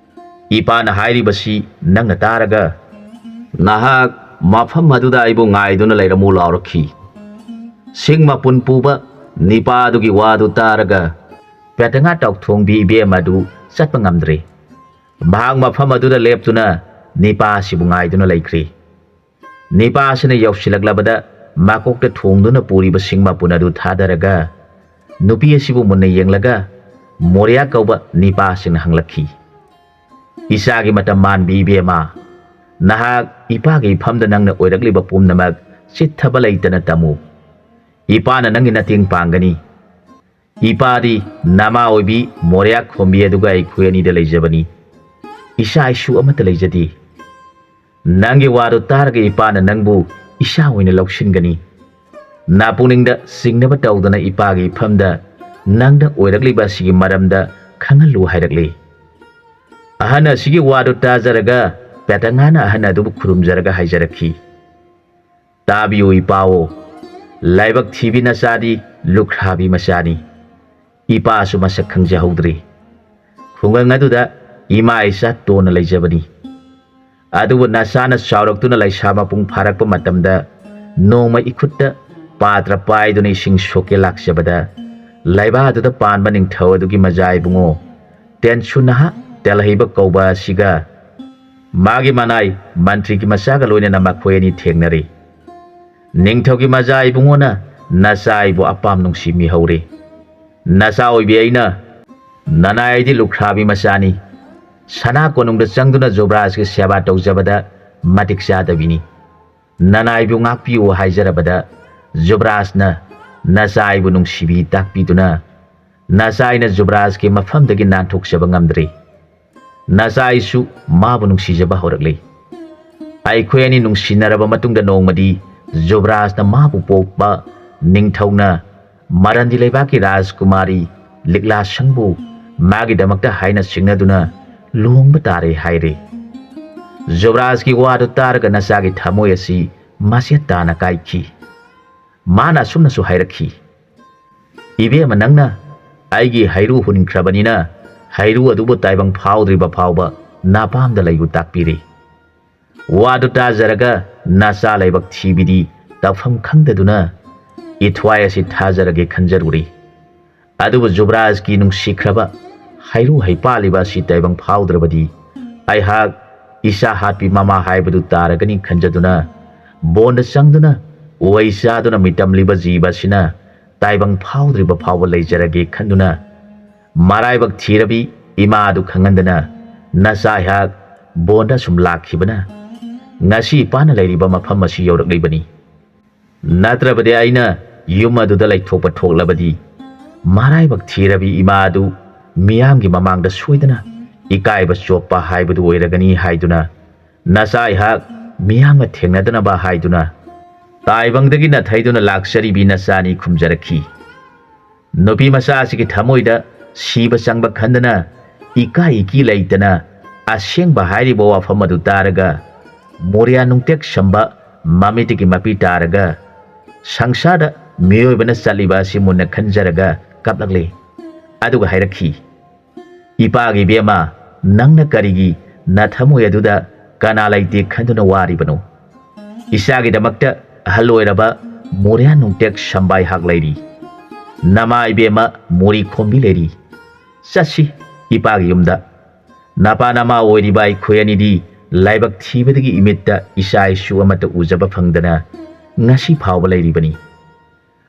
ꯏꯄꯥꯅ ꯍꯥꯏꯔꯤꯕꯁꯤ ꯅꯪꯅ ꯇꯥꯔꯒ ꯅꯍꯥꯛ ꯃꯐꯝ ꯑꯗꯨꯗ ꯑꯩꯕꯨ ꯉꯥꯏꯗꯨꯅ ꯂꯩꯔꯝꯃꯨ" ꯂꯥꯎꯔꯛꯈꯤ꯫ ꯁꯤꯡ ꯃꯄꯨꯟ ꯄꯨꯕ ꯅꯤꯄꯥ ꯑꯗꯨꯒꯤ ꯋꯥꯗꯨ ꯇꯥꯔꯒ ꯄꯦꯇꯉꯥ ꯇꯥꯎꯊꯣꯡꯕꯤ ꯏꯕꯦꯝ ꯑꯗꯨ ꯆꯠꯄ ꯉꯝꯗ꯭ꯔꯦ꯫ ꯃꯍꯥꯛ ꯃꯐꯝ ꯑꯗꯨꯗ ꯂꯦꯞꯇꯨꯅ ꯅꯤꯄꯥ ꯑꯁꯤꯕꯨ ꯉꯥꯏꯗꯨꯅ ꯂꯩꯈ꯭ꯔꯦ꯫ ꯅꯤꯄꯥ ꯑꯁꯤꯅ ꯌꯧꯁꯤꯜꯂꯛꯂꯕꯗ ꯃꯀꯣꯛꯇ ꯊꯣꯡꯗꯨꯅ ꯄꯨꯔꯤꯕ ꯁꯤꯡ ꯃꯄꯨꯟ ꯑꯗꯨ ꯊꯥꯗꯔꯒ ꯅꯨꯄꯤ ꯑꯁꯤꯕꯨ ꯃꯨꯟꯅ ꯌꯦꯡꯂꯒ ꯃꯣꯔꯤꯌꯥ ꯀꯧꯕ ꯅꯤꯄꯥ ꯑꯁꯤꯅ ꯍꯪꯂꯛꯈꯤ, "ꯏꯆꯥꯒꯤ ꯃꯇꯝ ꯃꯥꯟꯕꯤ ꯏꯕꯦꯝꯃ, ꯅꯍꯥꯛ ꯏꯄꯥꯒꯤ ꯏꯐꯝꯗ ꯅꯪꯅ ꯑꯣꯏꯔꯛꯂꯤꯕ ꯄꯨꯝꯅꯃꯛ ꯆꯤꯠꯊꯕ ꯂꯩꯇꯅ ꯇꯝꯃꯨ꯫ ꯏꯄꯥꯅ ꯅꯪꯒꯤ ꯃꯇꯦꯡ ꯄꯥꯡꯒꯅꯤ꯫ ꯏꯄꯥꯗꯤ ꯅꯃꯥ ꯑꯣꯏꯕꯤ ꯃꯣꯔꯤꯌꯥ ꯈꯣꯝꯕꯤ ꯑꯗꯨꯒ ꯑꯩꯈꯣꯏ ꯑꯅꯤꯗ ꯂꯩꯖꯕꯅꯤ꯫ ꯏꯆꯥ ꯏꯁꯨ ꯑꯃꯠꯇ ꯂꯩꯖꯗꯦ꯫ ꯅꯪꯒꯤ ꯋꯥꯗꯨ ꯇꯥꯔꯒ ꯏꯄꯥꯅ ꯅꯪꯕꯨ ꯏꯆꯥ ꯑꯣꯏꯅ ꯂꯧꯁꯤꯟꯒꯅꯤ꯫ ꯅꯄꯨꯛꯅꯤꯡꯗ ꯆꯤꯡꯅꯕ ꯇꯧꯗꯅ ꯏꯄꯥꯒꯤ ꯏꯐꯝꯗ ꯅꯪꯗ ꯑꯣꯏꯔꯛꯂꯤꯕ ꯑꯁꯤꯒꯤ ꯃꯔꯝꯗ ꯈꯪꯍꯜꯂꯨ ꯍꯥꯏꯔꯛꯂꯤ꯫ ꯑꯍꯟ ꯑꯁꯤꯒꯤ ꯋꯥꯗꯨ ꯇꯥꯖꯔꯒ ꯄꯦꯇꯉꯥꯅ ꯑꯍꯟ ꯑꯗꯨꯕꯨ ꯈꯨꯔꯨꯝꯖꯔꯒ ꯍꯥꯏꯖꯔꯛꯈꯤ, "ꯇꯥꯕꯤꯌꯨ ꯏꯄꯥꯑꯣ, ꯂꯥꯏꯕꯛ ꯊꯤꯕꯤ ꯅꯆꯥꯗꯤ ꯂꯨꯈ꯭ꯔꯥꯕꯤ ꯃꯆꯥꯅꯤ꯫ ꯏꯄꯥꯁꯨ ꯃꯁꯛ ꯈꯪꯖꯍꯧꯗ꯭ꯔꯤ꯫ ꯈꯨꯡꯒꯪ ꯑꯗꯨꯗ ꯏꯃꯥ ꯏꯆꯥ ꯇꯣꯟꯅ ꯂꯩꯖꯕꯅꯤ꯫ ꯑꯗꯨꯕꯨ ꯅꯆꯥꯅ ꯆꯥꯎꯔꯛꯇꯨꯅ ꯂꯩꯁꯥ ꯃꯄꯨꯡ ꯐꯥꯔꯛꯄ ꯃꯇꯝꯗ ꯅꯣꯡꯃ ꯏꯈꯨꯠꯇ ꯄꯥꯇ꯭ꯔ ꯄꯥꯏꯗꯨꯅ ꯏꯁꯤꯡ ꯁꯣꯛꯀꯦ ꯂꯥꯛꯆꯕꯗ ꯂꯩꯕꯥꯛ ꯑꯗꯨꯗ ꯄꯥꯟꯕ ꯅꯤꯡꯊꯧ ꯑꯗꯨꯒꯤ ꯃꯖꯥ ꯏꯕꯨꯡꯉꯣ ꯇꯦꯟꯁꯨ ꯅꯍꯥ ꯇꯦꯜꯍꯩꯕ ꯀꯧꯕ ꯑꯁꯤꯒ ꯃꯥꯒꯤ ꯃꯅꯥꯏ ꯃꯟꯇ꯭ꯔꯤꯒꯤ ꯃꯆꯥꯒ ꯂꯣꯏꯅꯅ ꯃꯈꯣꯏ ꯑꯅꯤ ꯊꯦꯡꯅꯔꯤ꯫ ꯅꯤꯡꯊꯧꯒꯤ ꯃꯆꯥ ꯏꯕꯨꯡꯉꯣꯅ ꯅꯆꯥ ꯑꯩꯕꯨ ꯑꯄꯥꯝ ꯅꯨꯡꯁꯤ ꯃꯤꯍꯧꯔꯦ꯫ ꯅꯆꯥ ꯑꯣꯏꯕꯤ ꯑꯩꯅ ꯅꯅꯥꯏꯗꯤ ꯂꯨꯈ꯭ꯔꯥꯕꯤ ꯃꯆꯥꯅꯤ꯫ ꯁꯅꯥ ꯀꯣꯅꯨꯡꯗ ꯆꯪꯗꯨꯅ ꯖꯨꯕ꯭ꯔꯥꯖꯀꯤ ꯁꯦꯕꯥ ꯇꯧꯖꯕꯗ ꯃꯇꯤꯛ ꯆꯥꯗꯕꯤꯅꯤ꯫ ꯅꯅꯥꯏꯕꯨ ꯉꯥꯛꯄꯤꯌꯨ ꯍꯥꯏꯖꯔꯕꯗ ꯖꯨꯕ꯭ꯔꯥꯖꯅ ꯅꯆꯥ ꯑꯩꯕꯨ ꯅꯨꯡꯁꯤꯕꯤ ꯇꯥꯛꯄꯤꯗꯨꯅ ꯅꯆꯥ ꯑꯩꯅ ꯖꯨꯕ꯭ꯔꯥꯖꯀꯤ ꯃꯐꯝꯗꯒꯤ ꯅꯥꯟꯊꯣꯛꯆꯕ ꯉꯝꯗ꯭ꯔꯤ꯫ ꯅꯆꯥ ꯑꯩꯁꯨ ꯃꯥꯕꯨ ꯅꯨꯡꯁꯤꯖꯕ ꯍꯧꯔꯛꯂꯤ꯫ ꯑꯩꯈꯣꯏ ꯑꯅꯤ ꯅꯨꯡꯁꯤꯅꯔꯕ ꯃꯇꯨꯡꯗ ꯅꯣꯡꯃꯗꯤ ꯖꯨꯕ꯭ꯔꯥꯖꯅ ꯃꯥꯕꯨ ꯄꯣꯛꯄ ꯅꯤꯡꯊꯧꯅ ꯃꯔꯟꯗꯤ ꯂꯩꯕꯥꯛꯀꯤ ꯔꯥꯖꯀꯨꯃꯥꯔꯤ ꯂꯤꯛꯂꯥꯁꯪꯕꯨ ꯃꯥꯒꯤꯗꯃꯛꯇ ꯍꯥꯏꯅ ꯆꯤꯡꯅꯗꯨꯅ ꯂꯨꯍꯣꯡꯕ ꯇꯥꯔꯦ ꯍꯥꯏꯔꯦ꯫ ꯖꯨꯕ꯭ꯔꯥꯖꯀꯤ ꯋꯥꯗꯨ ꯇꯥꯔꯒ ꯅꯆꯥꯒꯤ ꯊꯃꯣꯏ ꯑꯁꯤ ꯃꯆꯦꯠ ꯇꯥꯅ ꯀꯥꯏꯈꯤ꯫ ꯃꯥꯅ ꯑꯁꯨꯝꯅꯁꯨ ꯍꯥꯏꯔꯛꯈꯤ, "ꯏꯕꯦꯝꯃ, ꯅꯪꯅ ꯑꯩꯒꯤ ꯍꯩꯔꯨ ꯍꯨꯟꯈ꯭ꯔꯕꯅꯤꯅ ꯍꯩꯔꯨ ꯑꯗꯨꯕꯨ ꯇꯥꯏꯕꯪ ꯐꯥꯎꯗ꯭ꯔꯤꯕ ꯐꯥꯎꯕ ꯅꯥꯄꯥꯝꯗ ꯂꯩꯌꯨ ꯇꯥꯛꯄꯤꯔꯦ꯫ ꯋꯥꯗꯨ ꯇꯥꯖꯔꯒ ꯅꯆꯥ ꯂꯥꯏꯕꯛ ꯊꯤꯕꯤꯗꯤ ꯇꯧꯐꯝ ꯈꯪꯗꯗꯨꯅ ꯏꯊ꯭ꯋꯥꯏ ꯑꯁꯤ ꯊꯥꯖꯔꯒꯦ ꯈꯟꯖꯔꯨꯔꯤ꯫ ꯑꯗꯨꯕꯨ ꯖꯨꯕ꯭ꯔꯥꯖꯀꯤ ꯅꯨꯡꯁꯤꯈ꯭ꯔꯕ ꯍꯩꯔꯨ ꯍꯩꯄꯥꯜꯂꯤꯕ ꯑꯁꯤ ꯇꯥꯏꯕꯪ ꯐꯥꯎꯗ꯭ꯔꯕꯗꯤ ꯑꯩꯍꯥꯛ ꯏꯆꯥ ꯍꯥꯠꯄꯤ ꯃꯃꯥ ꯍꯥꯏꯕꯗꯨ ꯇꯥꯔꯒꯅꯤ ꯈꯟꯖꯗꯨꯅ ꯕꯣꯟꯗ ꯆꯪꯗꯨꯅ ꯎꯍꯩ ꯆꯥꯗꯨꯅ ꯃꯤꯇꯝꯂꯤꯕ ꯖꯤꯕ ꯑꯁꯤꯅ ꯇꯥꯏꯕꯪ ꯐꯥꯎꯗ꯭ꯔꯤꯕ ꯐꯥꯎꯕ ꯂꯩꯖꯔꯒꯦ ꯈꯟꯗꯨꯅ ꯃꯔꯥꯏꯕꯛ ꯊꯤꯔꯕꯤ ꯏꯃꯥ ꯑꯗꯨ ꯈꯪꯍꯟꯗꯅ ꯅꯆꯥ ꯑꯩꯍꯥꯛ ꯕꯣꯟꯗ ꯁꯨꯝ ꯂꯥꯛꯈꯤꯕꯅ ꯉꯁꯤ ꯏꯄꯥꯅ ꯂꯩꯔꯤꯕ ꯃꯐꯝ ꯑꯁꯤ ꯌꯧꯔꯛꯂꯤꯕꯅꯤ꯫ ꯅꯠꯇ꯭ꯔꯕꯗꯤ ꯑꯩꯅ ꯌꯨꯝ ꯑꯗꯨꯗ ꯂꯩꯊꯣꯛꯄ ꯊꯣꯛꯂꯕꯗꯤ ꯃꯔꯥꯏꯕꯛ ꯊꯤꯔꯕꯤ ꯏꯃꯥ ꯑꯗꯨ ꯃꯤꯌꯥꯝꯒꯤ ꯃꯃꯥꯡꯗ ꯁꯣꯏꯗꯅ ꯏꯀꯥꯏꯕ ꯆꯣꯞꯄ ꯍꯥꯏꯕꯗꯨ ꯑꯣꯏꯔꯒꯅꯤ ꯍꯥꯏꯗꯨꯅ ꯅꯆꯥ ꯑꯩꯍꯥꯛ ꯃꯤꯌꯥꯝꯒ ꯊꯦꯡꯅꯗꯅꯕ ꯍꯥꯏꯗꯨꯅ ꯇꯥꯏꯕꯪꯗꯒꯤ ꯅꯥꯊꯩꯗꯨꯅ ꯂꯥꯛꯆꯔꯤꯕꯤ ꯅꯆꯥꯅꯤ ꯈꯨꯝꯖꯔꯛꯈꯤ꯫ ꯅꯨꯄꯤ ꯃꯆꯥ ꯑꯁꯤꯒꯤ ꯊꯃꯣꯏꯗ ꯁꯤꯕ ꯆꯪꯕ ꯈꯟꯗꯅ, ꯏꯀꯥꯏ ꯏꯀꯤ ꯂꯩꯇꯅ ꯑꯁꯦꯡꯕ ꯍꯥꯏꯔꯤꯕ ꯋꯥꯐꯝ ꯑꯗꯨ ꯇꯥꯔꯒ, ꯃꯣꯔꯤꯌꯥ ꯅꯨꯡꯇꯦꯛ ꯁꯝꯕ ꯃꯃꯤꯠꯇꯒꯤ ꯃꯄꯤ ꯇꯥꯔꯒ, ꯁꯪꯁꯥꯔꯗ ꯃꯤꯑꯣꯏꯕꯅ ꯆꯠꯂꯤꯕ ꯑꯁꯤ ꯃꯨꯟꯅ ꯈꯟꯖꯔꯒ ꯀꯞꯂꯛꯂꯦ꯫ ꯑꯗꯨꯒ ꯍꯥꯏꯔꯛꯈꯤ, "ꯏꯄꯥꯒꯤ ꯏꯕꯦꯝꯃ, ꯅꯪꯅ ꯀꯔꯤꯒꯤ ꯅꯊꯃꯣꯏ ꯑꯗꯨꯗ ꯀꯅꯥ ꯂꯩꯇꯦ ꯈꯟꯗꯨꯅ ꯋꯥꯔꯤꯕꯅꯣ? ꯏꯆꯥꯒꯤꯗꯃꯛꯇ ꯑꯍꯜ ꯑꯣꯏꯔꯕ ꯃꯣꯔꯤꯌꯥ ꯅꯨꯡꯇꯦꯛ ꯁꯝꯕꯥꯏꯍꯥꯛ ꯂꯩꯔꯤ꯫ ꯅꯃꯥ ꯏꯕꯦꯝꯃ ꯃꯣꯔꯤ ꯈꯣꯝꯕꯤ ꯂꯩꯔꯤ꯫ ꯆꯠꯁꯤ ꯏꯄꯥꯒꯤ ꯌꯨꯝꯗ꯫ ꯅꯄꯥ ꯅꯃꯥ ꯑꯣꯏꯔꯤꯕ ꯑꯩꯈꯣꯏ ꯑꯅꯤꯗꯤ ꯂꯥꯏꯕꯛ ꯊꯤꯕꯗꯒꯤ ꯏꯃꯤꯠꯇ ꯏꯆꯥ ꯏꯁꯨ ꯑꯃꯠꯇ ꯎꯖꯕ ꯐꯪꯗꯅ ꯉꯁꯤ ꯐꯥꯎꯕ ꯂꯩꯔꯤꯕꯅꯤ꯫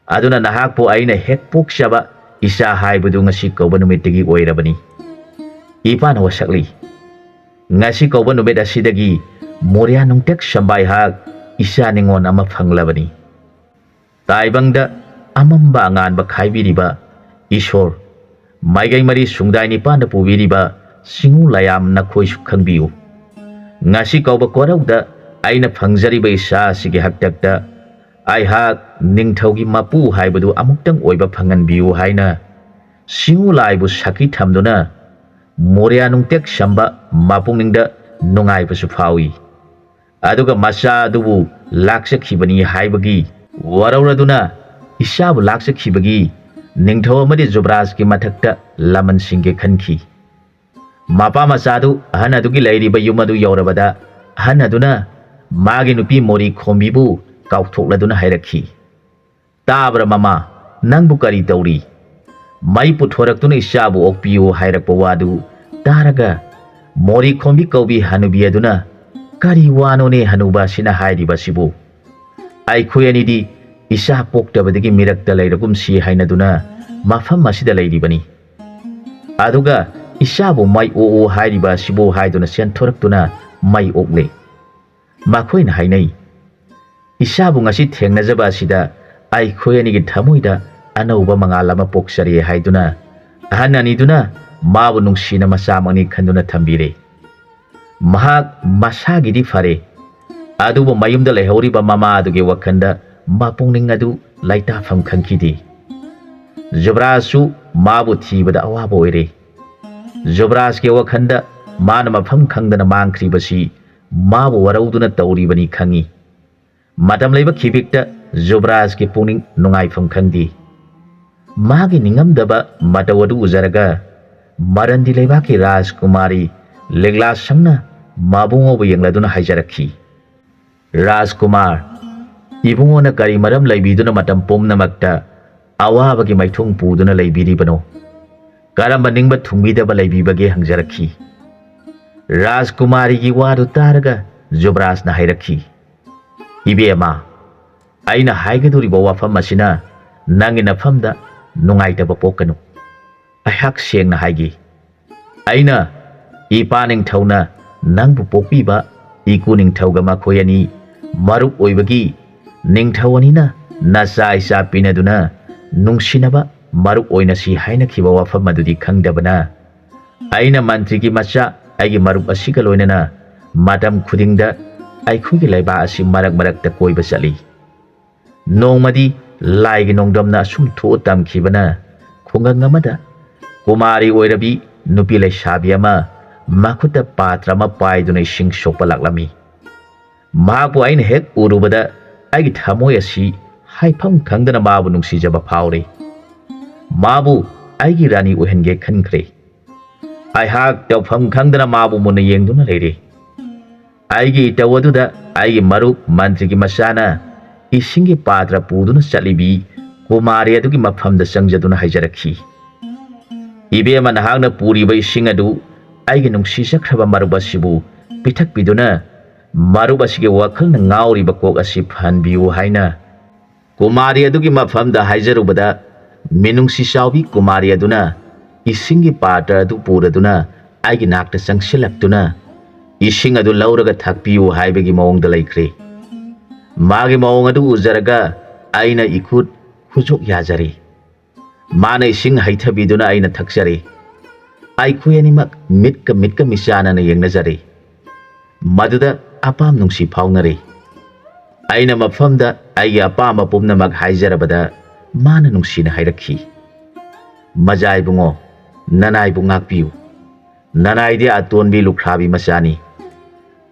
ꯑꯗꯨꯅ ꯅꯍꯥꯛꯄꯨ ꯑꯩꯅ ꯍꯦꯛ ꯄꯣꯛꯆꯕ ꯏꯆꯥ ꯍꯥꯏꯕꯗꯨ ꯉꯁꯤ ꯀꯧꯕ ꯅꯨꯃꯤꯠꯇꯒꯤ ꯑꯣꯏꯔꯕꯅꯤ꯫" ꯏꯄꯥꯅ ꯋꯥꯁꯛꯂꯤ, "ꯉꯁꯤ ꯀꯧꯕ ꯅꯨꯃꯤꯠ ꯑꯁꯤꯗꯒꯤ ꯃꯣꯔꯤꯌꯥ ꯅꯨꯡꯇꯦꯛ ꯁꯝꯕꯥꯏꯍꯥꯛ ꯏꯆꯥ ꯅꯤꯉꯣꯜ ꯑꯃ ꯐꯪꯂꯕꯅꯤ꯫ ꯇꯥꯏꯕꯪꯗ ꯑꯃꯝꯕ ꯑꯉꯥꯟꯕ ꯈꯥꯏꯕꯤꯔꯤꯕ ꯏꯁꯣꯔ, ꯃꯥꯏꯀꯩ ꯃꯔꯤ ꯁꯨꯡꯗꯥꯏ ꯅꯤꯄꯥꯟꯗ ꯄꯨꯕꯤꯔꯤꯕ ꯆꯤꯡꯉꯨ ꯂꯥꯏꯌꯥꯝ ꯅꯈꯣꯏꯁꯨ ꯈꯪꯕꯤꯌꯨ꯫ ꯉꯁꯤ ꯀꯧꯕ ꯀꯣꯔꯧꯗ ꯑꯩꯅ ꯐꯪꯖꯔꯤꯕ ꯏꯆꯥ ꯑꯁꯤꯒꯤ ꯍꯥꯛꯇꯛꯇ ꯑꯩꯍꯥꯛ ꯅꯤꯡꯊꯧꯒꯤ ꯃꯄꯨ ꯍꯥꯏꯕꯗꯨ ꯑꯃꯨꯛꯇꯪ ꯑꯣꯏꯕ ꯐꯪꯍꯟꯕꯤꯌꯨ" ꯍꯥꯏꯅ ꯆꯤꯡꯉꯨ ꯂꯥꯏꯕꯨ ꯁꯥꯈꯤ ꯊꯝꯗꯨꯅ ꯃꯣꯔꯤꯌꯥ ꯅꯨꯡꯇꯦꯛ ꯁꯝꯕ ꯃꯄꯨꯛꯅꯤꯡꯗ ꯅꯨꯡꯉꯥꯏꯕꯁꯨ ꯐꯥꯎꯏ꯫ ꯑꯗꯨꯒ ꯃꯆꯥ ꯑꯗꯨꯕꯨ ꯂꯥꯛꯆꯈꯤꯕꯅꯤ ꯍꯥꯏꯕꯒꯤ ꯋꯥꯔꯧꯔꯗꯨꯅ ꯏꯆꯥꯕꯨ ꯂꯥꯛꯆꯈꯤꯕꯒꯤ ꯅꯤꯡꯊꯧ ꯑꯃꯗꯤ ꯖꯨꯕꯔꯥꯖꯀꯤ ꯃꯊꯛꯇ ꯂꯃꯟꯁꯤꯡꯒꯦ ꯈꯟꯈꯤ꯫ ꯃꯄꯥ ꯃꯆꯥꯗꯨ ꯑꯍꯟ ꯑꯗꯨꯒꯤ ꯂꯩꯔꯤꯕ ꯌꯨꯝ ꯑꯗꯨ ꯌꯧꯔꯕꯗ ꯑꯍꯟ ꯑꯗꯨꯅ ꯃꯥꯒꯤ ꯅꯨꯄꯤ ꯃꯣꯔꯤ ꯈꯣꯝꯕꯤꯕꯨ ꯀꯥꯎꯊꯣꯛꯂꯗꯨꯅ ꯍꯥꯏꯔꯛꯈꯤ, "ꯇꯥꯕ꯭ꯔꯥ ꯃꯃꯥ, ꯅꯪꯕꯨ ꯀꯔꯤ ꯇꯧꯔꯤ? ꯃꯩ ꯄꯨꯊꯣꯔꯛꯇꯨꯅ ꯏꯆꯥꯕꯨ ꯑꯣꯛꯄꯤꯌꯨ" ꯍꯥꯏꯔꯛꯄ ꯋꯥꯗꯨ ꯇꯥꯔꯒ ꯃꯣꯔꯤ ꯈꯣꯝꯕꯤ ꯀꯧꯕꯤ ꯍꯅꯨꯕꯤ ꯑꯗꯨꯅ, "ꯀꯔꯤ ꯋꯥꯅꯣꯅꯦ ꯍꯅꯨꯕ ꯑꯁꯤꯅ ꯍꯥꯏꯔꯤꯕ ꯑꯁꯤꯕꯨ? ꯑꯩꯈꯣꯏ ꯑꯅꯤꯗꯤ ꯏꯆꯥ ꯄꯣꯛꯇꯕꯗꯒꯤ ꯃꯤꯔꯛꯇ ꯂꯩꯔꯒꯨꯝꯁꯤ" ꯍꯥꯏꯅꯗꯨꯅ ꯃꯐꯝ ꯑꯁꯤꯗ ꯂꯩꯔꯤꯕꯅꯤ꯫ ꯑꯗꯨꯒ ꯏꯆꯥꯕꯨ ꯃꯩ ꯑꯣꯛꯎ ꯍꯥꯏꯔꯤꯕ ꯑꯁꯤꯕꯨ ꯍꯥꯏꯗꯨꯅ ꯆꯦꯟꯊꯣꯔꯛꯇꯨꯅ ꯃꯩ ꯑꯣꯛꯂꯦ꯫ ꯃꯈꯣꯏꯅ ꯍꯥꯏꯅꯩ, "ꯏꯆꯥꯕꯨ ꯉꯁꯤ ꯊꯦꯡꯅꯖꯕ ꯑꯁꯤꯗ ꯑꯩꯈꯣꯏ ꯑꯅꯤꯒꯤ ꯊꯃꯣꯏꯗ ꯑꯅꯧꯕ ꯃꯉꯥꯜ ꯑꯃ ꯄꯣꯛꯆꯔꯦ" ꯍꯥꯏꯗꯨꯅ ꯑꯍꯟ ꯑꯅꯤꯗꯨꯅ ꯃꯥꯕꯨ ꯅꯨꯡꯁꯤꯅ ꯃꯆꯥꯃꯛꯅꯤ ꯈꯟꯗꯨꯅ ꯊꯝꯕꯤꯔꯦ꯫ ꯃꯍꯥꯛ ꯃꯁꯥꯒꯤꯗꯤ ꯐꯔꯦ, ꯑꯗꯨꯕꯨ ꯃꯌꯨꯝꯗ ꯂꯩꯍꯧꯔꯤꯕ ꯃꯃꯥ ꯑꯗꯨꯒꯤ ꯋꯥꯈꯜꯗ ꯃꯄꯨꯛꯅꯤꯡ ꯑꯗꯨ ꯂꯩꯇꯥꯐꯝ ꯈꯪꯈꯤꯗꯦ꯫ ꯖꯨꯕ꯭ꯔꯥꯖꯁꯨ ꯃꯥꯕꯨ ꯊꯤꯕꯗ ꯑꯋꯥꯕ ꯑꯣꯏꯔꯦ꯫ ꯖꯨꯕ꯭ꯔꯥꯖꯀꯤ ꯋꯥꯈꯜꯗ ꯃꯥꯅ ꯃꯐꯝ ꯈꯪꯗꯅ ꯃꯥꯡꯈ꯭ꯔꯤꯕꯁꯤ ꯃꯥꯕꯨ ꯋꯥꯔꯧꯗꯨꯅ ꯇꯧꯔꯤꯕꯅꯤ ꯈꯪꯏ꯫ ꯃꯇꯝ ꯂꯩꯕ ꯈꯤꯕꯤꯛꯇ ꯖꯨꯕ꯭ꯔꯥꯖꯀꯤ ꯄꯨꯛꯅꯤꯡ ꯅꯨꯡꯉꯥꯏꯐꯝ ꯈꯪꯗꯦ꯫ ꯃꯥꯒꯤ ꯅꯤꯡꯉꯝꯗꯕ ꯃꯇꯧ ꯑꯗꯨ ꯎꯖꯔꯒ ꯃꯔꯟꯗꯤ ꯂꯩꯕꯥꯛꯀꯤ ꯔꯥꯖꯀꯨꯃꯥꯔꯤ ꯂꯤꯛꯂꯥ ꯁꯪꯅ ꯃꯕꯨꯡꯉꯣꯕꯨ ꯌꯦꯡꯂꯗꯨꯅ ꯍꯥꯏꯖꯔꯛꯈꯤ, "ꯔꯥꯖꯀꯨꯃꯥꯔ, ꯏꯕꯨꯡꯉꯣꯅ ꯀꯔꯤ ꯃꯔꯝ ꯂꯩꯕꯤꯗꯨꯅ ꯃꯇꯝ ꯄꯨꯝꯅꯃꯛꯇ ꯑꯋꯥꯕꯒꯤ ꯃꯥꯏꯊꯣꯡ ꯄꯨꯗꯨꯅ ꯂꯩꯕꯤꯔꯤꯕꯅꯣ? ꯀꯔꯝꯕ ꯅꯤꯡꯕ ꯊꯨꯡꯕꯤꯗꯕ ꯂꯩꯕꯤꯕꯒꯦ?" ꯍꯪꯖꯔꯛꯈꯤ꯫ ꯔꯥꯖꯀꯨꯃꯥꯔꯤꯒꯤ ꯋꯥꯗꯨ ꯇꯥꯔꯒ ꯖꯨꯕ꯭ꯔꯥꯖꯅ ꯍꯥꯏꯔꯛꯈꯤ, "ꯏꯕꯦꯝꯃ, ꯑꯩꯅ ꯍꯥꯏꯒꯗꯧꯔꯤꯕ ꯋꯥꯐꯝ ꯑꯁꯤꯅ ꯅꯪꯒꯤ ꯅꯐꯝꯗ ꯅꯨꯡꯉꯥꯏꯇꯕ ꯄꯣꯛꯀꯅꯨ꯫ ꯑꯩꯍꯥꯛ ꯁꯦꯡꯅ ꯍꯥꯏꯒꯦ꯫ ꯑꯩꯅ ꯏꯄꯥ ꯅꯤꯡꯊꯧꯅ ꯅꯪꯕꯨ ꯄꯣꯛꯄꯤꯕ ꯏꯀꯨ ꯅꯤꯡꯊꯧꯒ ꯃꯈꯣꯏ ꯑꯅꯤ ꯃꯔꯨꯞ ꯑꯣꯏꯕꯒꯤ ꯅꯤꯡꯊꯧ ꯑꯅꯤꯅ ꯅꯆꯥ ꯏꯆꯥ ꯄꯤꯅꯗꯨꯅ ꯅꯨꯡꯁꯤꯅꯕ ꯃꯔꯨꯞ ꯑꯣꯏꯅꯁꯤ ꯍꯥꯏꯅꯈꯤꯕ ꯋꯥꯐꯝ ꯑꯗꯨꯗꯤ ꯈꯪꯗꯕꯅ ꯑꯩꯅ ꯃꯟꯇ꯭ꯔꯤꯒꯤ ꯃꯆꯥ ꯑꯩꯒꯤ ꯃꯔꯨꯞ ꯑꯁꯤꯒ ꯂꯣꯏꯅꯅ ꯃꯇꯝ ꯈꯨꯗꯤꯡꯗ ꯑꯩꯈꯣꯏꯒꯤ ꯂꯩꯕꯥꯛ ꯑꯁꯤ ꯃꯔꯛ ꯃꯔꯛꯇ ꯀꯣꯏꯕ ꯆꯠꯂꯤ꯫ ꯅꯣꯡꯃꯗꯤ ꯂꯥꯏꯒꯤ ꯅꯣꯡꯗꯝꯅ ꯑꯁꯨꯝ ꯊꯣꯛꯑ ꯇꯝꯈꯤꯕꯅ ꯈꯨꯡꯒꯪ ꯑꯃꯗ ꯀꯨꯃꯥꯔꯤ ꯑꯣꯏꯔꯕꯤ ꯅꯨꯄꯤ ꯂꯩꯁꯥꯕꯤ ꯑꯃ ꯃꯈꯨꯠꯇ ꯄꯥꯇ꯭ꯔ ꯑꯃ ꯄꯥꯏꯗꯨꯅ ꯏꯁꯤꯡ ꯁꯣꯛꯄ ꯂꯥꯛꯂꯝꯃꯤ꯫ ꯃꯍꯥꯛꯄꯨ ꯑꯩꯅ ꯍꯦꯛ ꯎꯔꯨꯕꯗ ꯑꯩꯒꯤ ꯊꯃꯣꯏ ꯑꯁꯤ ꯍꯥꯏꯐꯝ ꯈꯪꯗꯅ ꯃꯥꯕꯨ ꯅꯨꯡꯁꯤꯖꯕ ꯐꯥꯎꯔꯤ꯫ ꯃꯥꯕꯨ ꯑꯩꯒꯤ ꯔꯥꯅꯤ ꯑꯣꯏꯍꯟꯒꯦ ꯈꯟꯈ꯭ꯔꯦ꯫ ꯑꯩꯍꯥꯛ ꯇꯧꯐꯝ ꯈꯪꯗꯅ ꯃꯥꯕꯨ ꯃꯨꯟꯅ ꯌꯦꯡꯗꯨꯅ ꯂꯩꯔꯦ꯫ ꯑꯩꯒꯤ ꯏꯇꯧ ꯑꯗꯨꯗ ꯑꯩꯒꯤ ꯃꯔꯨꯞ ꯃꯟꯇ꯭ꯔꯤꯒꯤ ꯃꯆꯥꯅ ꯏꯁꯤꯡꯒꯤ ꯄꯥꯇ꯭ꯔ ꯄꯨꯗꯨꯅ ꯆꯠꯂꯤꯕꯤ ꯀꯨꯃꯥꯔꯤ ꯑꯗꯨꯒꯤ ꯃꯐꯝꯗ ꯆꯪꯖꯗꯨꯅ ꯍꯥꯏꯖꯔꯛꯈꯤ, "ꯏꯕꯦꯝꯃ, ꯅꯍꯥꯛꯅ ꯄꯨꯔꯤꯕ ꯏꯁꯤꯡ ꯑꯗꯨ ꯑꯩꯒꯤ ꯅꯨꯡꯁꯤꯖꯈ꯭ꯔꯕ ꯃꯔꯨꯞ ꯑꯁꯤꯕꯨ ꯄꯤꯊꯛꯄꯤꯗꯨꯅ ꯃꯔꯨꯞ ꯑꯁꯤꯒꯤ ꯋꯥꯈꯜꯅ ꯉꯥꯎꯔꯤꯕ ꯀꯣꯛ ꯑꯁꯤ ꯐꯍꯟꯕꯤꯌꯨ" ꯍꯥꯏꯅ ꯀꯨꯃꯥꯔꯤ ꯑꯗꯨꯒꯤ ꯃꯐꯝꯗ ꯍꯥꯏꯖꯔꯨꯕꯗ, ꯃꯤꯅꯨꯡꯁꯤ ꯆꯥꯎꯕꯤ ꯀꯨꯃꯥꯔꯤ ꯑꯗꯨꯅ ꯏꯁꯤꯡꯒꯤ ꯄꯥꯇ꯭ꯔ ꯑꯗꯨ ꯄꯨꯔꯗꯨꯅ ꯑꯩꯒꯤ ꯅꯥꯛꯇ ꯆꯪꯁꯤꯜꯂꯛꯇꯨꯅ ꯏꯁꯤꯡ ꯑꯗꯨ ꯂꯧꯔꯒ ꯊꯛꯄꯤꯌꯨ ꯍꯥꯏꯕꯒꯤ ꯃꯑꯣꯡꯗ ꯂꯩꯈ꯭ꯔꯦ꯫ ꯃꯥꯒꯤ ꯃꯑꯣꯡ ꯑꯗꯨ ꯎꯖꯔꯒ ꯑꯩꯅ ꯏꯈꯨꯠ ꯈꯨꯖꯣꯛ ꯌꯥꯖꯔꯦ꯫ ꯃꯥꯅ ꯏꯁꯤꯡ ꯍꯩꯊꯕꯤꯗꯨꯅ ꯑꯩꯅ ꯊꯛꯆꯔꯦ꯫ ꯑꯩꯈꯣꯏ ꯑꯅꯤꯃꯛ ꯃꯤꯠꯀ ꯃꯤꯠꯀ ꯃꯤꯆꯥꯟꯅꯅ ꯌꯦꯡꯅꯖꯔꯦ꯫ ꯃꯗꯨꯗ ꯑꯄꯥꯝ ꯅꯨꯡꯁꯤ ꯐꯥꯎꯅꯔꯦ꯫ ꯑꯩꯅ ꯃꯐꯝꯗ ꯑꯩꯒꯤ ꯑꯄꯥꯝꯕ ꯄꯨꯝꯅꯃꯛ ꯍꯥꯏꯖꯔꯕꯗ ꯃꯥꯅ ꯅꯨꯡꯁꯤꯅ ꯍꯥꯏꯔꯛꯈꯤ, "ꯃꯖꯥ ꯏꯕꯨꯡꯉꯣ, ꯅꯅꯥꯏꯕꯨ ꯉꯥꯛꯄꯤꯌꯨ꯫ ꯅꯅꯥꯏꯗꯤ ꯑꯇꯣꯟꯕꯤ ꯂꯨꯈ꯭ꯔꯥꯕꯤ ꯃꯆꯥꯅꯤ꯫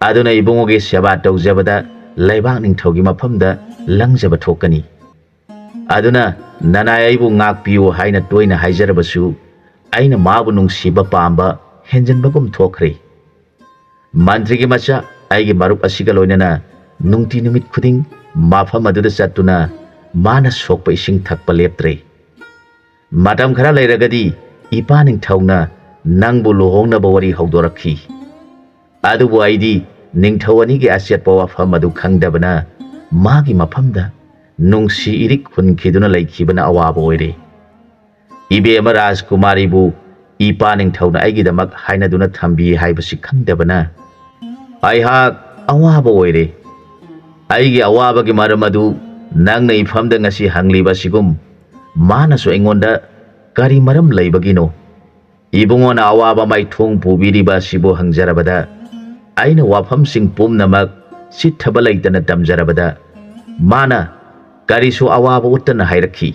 ꯑꯗꯨꯅ ꯏꯕꯨꯡꯉꯣꯒꯤ ꯁꯦꯕꯥ ꯇꯧꯖꯕꯗ ꯂꯩꯕꯥꯛ ꯅꯤꯡꯊꯧꯒꯤ ꯃꯐꯝꯗ ꯂꯪꯖꯕ ꯊꯣꯛꯀꯅꯤ꯫ ꯑꯗꯨꯅ ꯅꯅꯥꯏ ꯑꯩꯕꯨ ꯉꯥꯛꯄꯤꯌꯨ" ꯍꯥꯏꯅ ꯇꯣꯏꯅ ꯍꯥꯏꯖꯔꯕꯁꯨ, ꯑꯩꯅ ꯃꯥꯕꯨ ꯅꯨꯡꯁꯤꯕ ꯄꯥꯝꯕ ꯍꯦꯟꯖꯟꯕꯒꯨꯝ ꯊꯣꯛꯈ꯭ꯔꯦ꯫ ꯃꯟꯇ꯭ꯔꯤꯒꯤ ꯃꯆꯥ, ꯑꯩꯒꯤ ꯃꯔꯨꯞ ꯑꯁꯤꯒ ꯂꯣꯏꯅꯅ ꯅꯨꯡꯇꯤ ꯅꯨꯃꯤꯠ ꯈꯨꯗꯤꯡ ꯃꯐꯝ ꯑꯗꯨꯗ ꯆꯠꯇꯨꯅ ꯃꯥꯅ ꯁꯣꯛꯄ ꯏꯁꯤꯡ ꯊꯛꯄ ꯂꯦꯞꯇ꯭ꯔꯦ꯫ ꯃꯇꯝ ꯈꯔ ꯂꯩꯔꯒꯗꯤ ꯏꯄꯥ ꯅꯤꯡꯊꯧꯅ ꯅꯪꯕꯨ ꯂꯨꯍꯣꯡꯅꯕ ꯋꯥꯔꯤ ꯍꯧꯗꯣꯔꯛꯈꯤ꯫ ꯑꯗꯨꯕꯨ ꯑꯩꯗꯤ ꯅꯤꯡꯊꯧ ꯑꯅꯤꯒꯤ ꯑꯆꯦꯠꯄ ꯋꯥꯐꯝ ꯑꯗꯨ ꯈꯪꯗꯕꯅ ꯃꯥꯒꯤ ꯃꯐꯝꯗ ꯅꯨꯡꯁꯤ ꯏꯔꯤꯛ ꯍꯨꯟꯈꯤꯗꯨꯅ ꯂꯩꯈꯤꯕꯅ ꯑꯋꯥꯕ ꯑꯣꯏꯔꯦ꯫ ꯏꯕꯦꯝꯃ ꯔꯥꯖꯀꯨꯃꯥꯔꯤꯕꯨ ꯏꯄꯥ ꯅꯤꯡꯊꯧꯅ ꯑꯩꯒꯤꯗꯃꯛ ꯍꯥꯏꯅꯗꯨꯅ ꯊꯝꯕꯤ ꯍꯥꯏꯕꯁꯤ ꯈꯪꯗꯕꯅ ꯑꯩꯍꯥꯛ ꯑꯋꯥꯕ ꯑꯣꯏꯔꯦ꯫ ꯑꯩꯒꯤ ꯑꯋꯥꯕꯒꯤ ꯃꯔꯝ ꯑꯗꯨ ꯅꯪꯅ ꯏꯐꯝꯗ ꯉꯁꯤ ꯍꯪꯂꯤꯕ ꯑꯁꯤꯒꯨꯝ, ꯃꯥꯅꯁꯨ ꯑꯩꯉꯣꯟꯗ ꯀꯔꯤ ꯃꯔꯝ ꯂꯩꯕꯒꯤꯅꯣ? ꯏꯕꯨꯡꯉꯣꯅ ꯑꯋꯥꯕ ꯃꯥꯏꯊꯣꯡ ꯄꯨꯕꯤꯔꯤꯕ ꯑꯁꯤꯕꯨ ꯍꯪꯖꯔꯕꯗ, ꯑꯩꯅ ꯋꯥꯐꯝꯁꯤꯡ ꯄꯨꯝꯅꯃꯛ ꯆꯤꯠꯊꯕ ꯂꯩꯇꯅ ꯇꯝꯖꯔꯕꯗ, ꯃꯥꯅ ꯀꯔꯤꯁꯨ ꯑꯋꯥꯕ ꯎꯠꯇꯅ ꯍꯥꯏꯔꯛꯈꯤ,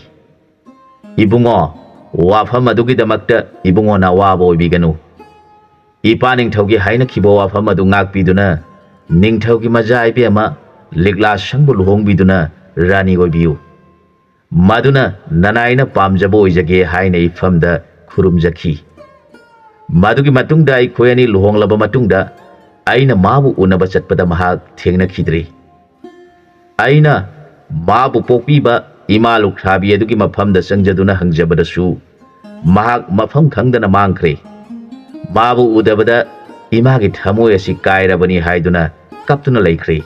"ꯏꯕꯨꯡꯉꯣ, ꯋꯥꯐꯝ ꯑꯗꯨꯒꯤꯗꯃꯛꯇ ꯏꯕꯨꯡꯉꯣꯅ ꯑꯋꯥꯕ ꯑꯣꯏꯕꯤꯒꯅꯨ꯫ ꯏꯄꯥ ꯅꯤꯡꯊꯧꯒꯤ ꯍꯥꯏꯅꯈꯤꯕ ꯋꯥꯐꯝ ꯑꯗꯨ ꯉꯥꯛꯄꯤꯗꯨꯅ ꯅꯤꯡꯊꯧꯒꯤ ꯃꯆꯥ ꯏꯕꯦꯝꯃ ꯂꯤꯛꯂꯥ ꯁꯪꯕꯨ ꯂꯨꯍꯣꯡꯕꯤꯗꯨꯅ ꯔꯥꯅꯤ ꯑꯣꯏꯕꯤꯌꯨ꯫ ꯃꯗꯨꯅ ꯅꯅꯥꯏꯅ ꯄꯥꯝꯖꯕ ꯑꯣꯏꯖꯒꯦ" ꯍꯥꯏꯅ ꯏꯐꯝꯗ ꯈꯨꯔꯨꯝꯖꯈꯤ꯫ ꯃꯗꯨꯒꯤ ꯃꯇꯨꯡꯗ ꯑꯩꯈꯣꯏ ꯑꯅꯤ ꯂꯨꯍꯣꯡꯂꯕ ꯃꯇꯨꯡꯗ ꯑꯩꯅ ꯃꯥꯕꯨ ꯎꯅꯕ ꯆꯠꯄꯗ ꯃꯍꯥꯛ ꯊꯦꯡꯅꯈꯤꯗ꯭ꯔꯦ꯫ ꯑꯩꯅ ꯃꯥꯕꯨ ꯄꯣꯛꯄꯤꯕ ꯏꯃꯥ ꯂꯨꯈ꯭ꯔꯥꯕꯤ ꯑꯗꯨꯒꯤ ꯃꯐꯝꯗ ꯆꯪꯖꯗꯨꯅ ꯍꯪꯖꯕꯗꯁꯨ ꯃꯍꯥꯛ ꯃꯐꯝ ꯈꯪꯗꯅ ꯃꯥꯡꯈ꯭ꯔꯦ꯫ ꯃꯥꯕꯨ ꯎꯗꯕꯗ ꯏꯃꯥꯒꯤ ꯊꯃꯣꯏ ꯑꯁꯤ ꯀꯥꯏꯔꯕꯅꯤ ꯍꯥꯏꯗꯨꯅ ꯀꯞꯇꯨꯅ ꯂꯩꯈ꯭ꯔꯦ꯫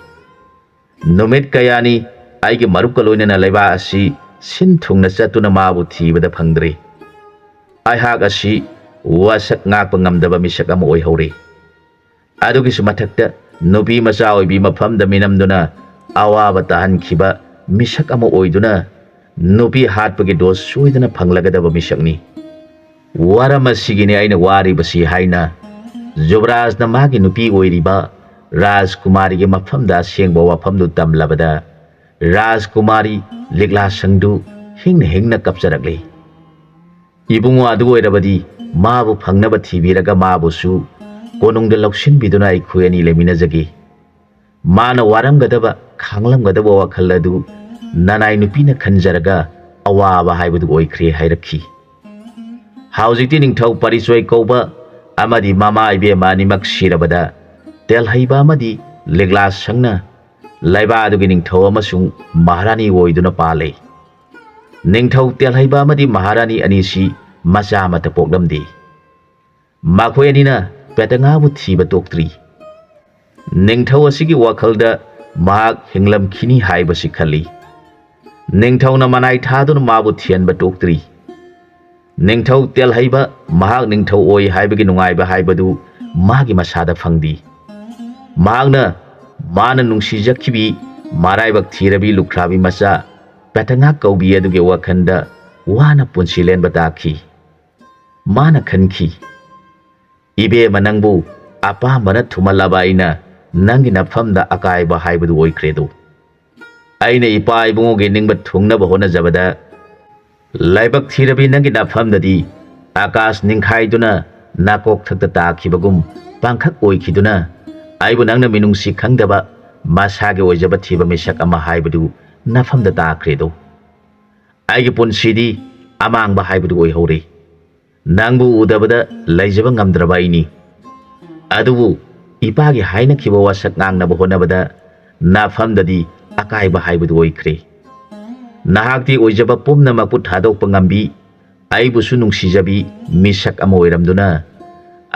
ꯅꯨꯃꯤꯠ ꯀꯌꯥꯅꯤ ꯑꯩꯒꯤ ꯃꯔꯨꯞꯀ ꯂꯣꯏꯅꯅ ꯂꯩꯕꯥꯛ ꯑꯁꯤ ꯁꯤꯟ ꯊꯨꯡꯅ ꯆꯠꯇꯨꯅ ꯃꯥꯕꯨ ꯊꯤꯕꯗ ꯐꯪꯗ꯭ꯔꯦ꯫ ꯑꯩꯍꯥꯛ ꯑꯁꯤ ꯋꯥꯁꯛ ꯉꯥꯛꯄ ꯉꯝꯗꯕ ꯃꯤꯁꯛ ꯑꯃ ꯑꯣꯏꯍꯧꯔꯦ꯫ ꯑꯗꯨꯒꯤꯁꯨ ꯃꯊꯛꯇ ꯅꯨꯄꯤ ꯃꯆꯥ ꯑꯣꯏꯕꯤ ꯃꯐꯝꯗ ꯃꯤꯅꯝꯗꯨꯅ ꯑꯋꯥꯕ ꯇꯥꯍꯟꯈꯤꯕ ꯃꯤꯁꯛ ꯑꯃ ꯑꯣꯏꯗꯨꯅ ꯅꯨꯄꯤ ꯍꯥꯠꯄꯒꯤ ꯗꯣꯁ ꯁꯣꯏꯗꯅ ꯐꯪꯂꯒꯗꯕ ꯃꯤꯁꯛꯅꯤ꯫ ꯋꯥꯔꯝ ꯑꯁꯤꯒꯤꯅꯤ ꯑꯩꯅ ꯋꯥꯔꯤꯕꯁꯤ ꯍꯥꯏꯅ ꯖꯨꯕꯔꯥꯖꯅ ꯃꯥꯒꯤ ꯅꯨꯄꯤ ꯑꯣꯏꯔꯤꯕ ꯔꯥꯖꯀꯨꯃꯥꯔꯤꯒꯤ ꯃꯐꯝꯗ ꯑꯁꯦꯡꯕ ꯋꯥꯐꯝꯗꯨ ꯇꯝꯂꯕꯗ ꯔꯥꯖꯀꯨꯃꯥꯔꯤ ꯂꯤꯛꯂꯥ ꯁꯪꯗꯨ ꯍꯤꯡꯅ ꯍꯤꯡꯅ ꯀꯞꯆꯔꯛꯂꯤ꯫ ꯏꯕꯨꯡꯉꯣ ꯑꯗꯨ ꯑꯣꯏꯔꯕꯗꯤ ꯃꯥꯕꯨ ꯐꯪꯅꯕ ꯊꯤꯕꯤꯔꯒ ꯃꯥꯕꯨꯁꯨ ꯀꯣꯅꯨꯡꯗ ꯂꯧꯁꯤꯟꯕꯤꯗꯨꯅ ꯑꯩꯈꯣꯏ ꯑꯅꯤ ꯂꯩꯃꯤꯟꯅꯖꯒꯦ꯫ ꯃꯥꯅ ꯋꯥꯔꯝꯒꯗꯕ, ꯈꯥꯡꯂꯝꯒꯗꯕ ꯋꯥꯈꯜ ꯑꯗꯨ ꯅꯅꯥꯏ ꯅꯨꯄꯤꯅ ꯈꯟꯖꯔꯒ ꯑꯋꯥꯕ ꯍꯥꯏꯕꯗꯨ ꯑꯣꯏꯈ꯭ꯔꯦ ꯍꯥꯏꯔꯛꯈꯤ꯫ ꯍꯧꯖꯤꯛꯇꯤ ꯅꯤꯡꯊꯧ ꯄꯥꯔꯤꯆꯣꯏ ꯀꯧꯕ ꯑꯃꯗꯤ ꯃꯃꯥ ꯏꯕꯦꯝꯃ ꯑꯅꯤꯃꯛ ꯁꯤꯔꯕꯗ ꯇꯦꯜꯍꯩꯕ ꯑꯃꯗꯤ ꯂꯤꯛꯂꯥ ꯁꯪꯅ ꯂꯩꯕꯥꯛ ꯑꯗꯨꯒꯤ ꯅꯤꯡꯊꯧ ꯑꯃꯁꯨꯡ ꯃꯍꯥꯔꯥꯅꯤ ꯑꯣꯏꯗꯨꯅ ꯄꯥꯜꯂꯦ꯫ ꯅꯤꯡꯊꯧ ꯇꯦꯜꯍꯩꯕ ꯑꯃꯗꯤ ꯃꯍꯥꯔꯥꯅꯤ ꯑꯅꯤꯁꯤ ꯃꯆꯥ ꯑꯃꯠꯇ ꯄꯣꯛꯂꯝꯗꯦ꯫ ꯃꯈꯣꯏ ꯑꯅꯤꯅ ꯄꯦꯇꯉꯥꯕꯨ ꯊꯤꯕ ꯇꯣꯛꯇ꯭ꯔꯤ꯫ ꯅꯤꯡꯊꯧ ꯑꯁꯤꯒꯤ ꯋꯥꯈꯜꯗ ꯃꯍꯥꯛ ꯍꯤꯡꯂꯝꯈꯤꯅꯤ ꯍꯥꯏꯕꯁꯤ ꯈꯜꯂꯤ꯫ ꯅꯤꯡꯊꯧꯅ ꯃꯅꯥꯏ ꯊꯥꯗꯨꯅ ꯃꯥꯕꯨ ꯊꯤꯍꯟꯕ ꯇꯣꯛꯇ꯭ꯔꯤ꯫ ꯅꯤꯡꯊꯧ ꯇꯦꯜꯍꯩꯕ ꯃꯍꯥꯛ ꯅꯤꯡꯊꯧ ꯑꯣꯏ ꯍꯥꯏꯕꯒꯤ ꯅꯨꯡꯉꯥꯏꯕ ꯍꯥꯏꯕꯗꯨ ꯃꯥꯒꯤ ꯃꯁꯥꯗ ꯐꯪꯂꯤ꯫ ꯃꯍꯥꯛꯅ ꯃꯥꯅ ꯅꯨꯡꯁꯤꯖꯈꯤꯕꯤ ꯃꯔꯥꯏꯕꯛ ꯊꯤꯔꯕꯤ ꯂꯨꯈ꯭ꯔꯥꯕꯤ ꯃꯆꯥ ꯄꯦꯇꯉꯥ ꯀꯧꯕꯤ ꯑꯗꯨꯒꯤ ꯋꯥꯈꯜꯗ ꯋꯥꯅ ꯄꯨꯟꯁꯤ ꯂꯦꯟꯕ ꯇꯥꯈꯤ꯫ ꯃꯥꯅ ꯈꯟꯈꯤ, "ꯏꯕꯦꯝꯃ, ꯅꯪꯕꯨ ꯑꯄꯥꯝꯕꯅ ꯊꯨꯝꯍꯜꯂꯕ ꯑꯩꯅ ꯅꯪꯒꯤ ꯅꯐꯝꯗ ꯑꯀꯥꯏꯕ ꯍꯥꯏꯕꯗꯨ ꯑꯣꯏꯈ꯭ꯔꯦꯗꯣ꯫ ꯑꯩꯅ ꯏꯄꯥ ꯏꯕꯨꯡꯉꯣꯒꯤ ꯅꯤꯡꯕ ꯊꯨꯡꯅꯕ ꯍꯣꯠꯅꯖꯕꯗ ꯂꯥꯏꯕꯛ ꯊꯤꯔꯕꯤ ꯅꯪꯒꯤ ꯅꯐꯝꯗꯗꯤ ꯑꯀꯥꯁ ꯅꯤꯡꯈꯥꯏꯗꯨꯅ ꯅꯥꯀꯣꯛꯊꯛꯇ ꯇꯥꯈꯤꯕꯒꯨꯝ ꯄꯥꯡꯈꯛ ꯑꯣꯏꯈꯤꯗꯨꯅ ꯑꯩꯕꯨ ꯅꯪꯅ ꯃꯤꯅꯨꯡꯁꯤ ꯈꯪꯗꯕ ꯃꯁꯥꯒꯤ ꯑꯣꯏꯖꯕ ꯊꯤꯕ ꯃꯤꯁꯛ ꯑꯃ ꯍꯥꯏꯕꯗꯨ ꯅꯐꯝꯗ ꯇꯥꯈ꯭ꯔꯦꯗꯣ꯫ ꯑꯩꯒꯤ ꯄꯨꯟꯁꯤꯗꯤ ꯑꯃꯥꯡꯕ ꯍꯥꯏꯕꯗꯨ ꯑꯣꯏꯍꯧꯔꯦ꯫ ꯅꯪꯕꯨ ꯎꯗꯕꯗ ꯂꯩꯖꯕ ꯉꯝꯗ꯭ꯔꯕ ꯑꯩꯅꯤ꯫ ꯑꯗꯨꯕꯨ ꯏꯄꯥꯒꯤ ꯍꯥꯏꯅꯈꯤꯕ ꯋꯥꯁꯛ ꯉꯥꯡꯅꯕ ꯍꯣꯠꯅꯕꯗ ꯅꯐꯝꯗꯗꯤ ꯑꯀꯥꯏꯕ ꯍꯥꯏꯕꯗꯨ ꯑꯣꯏꯈ꯭ꯔꯦ꯫ ꯅꯍꯥꯛꯇꯤ ꯑꯣꯏꯖꯕ ꯄꯨꯝꯅꯃꯛꯄꯨ ꯊꯥꯗꯣꯛꯄ ꯉꯝꯕꯤ, ꯑꯩꯕꯨꯁꯨ ꯅꯨꯡꯁꯤꯖꯕꯤ ꯃꯤꯁꯛ ꯑꯃ ꯑꯣꯏꯔꯝꯗꯨꯅ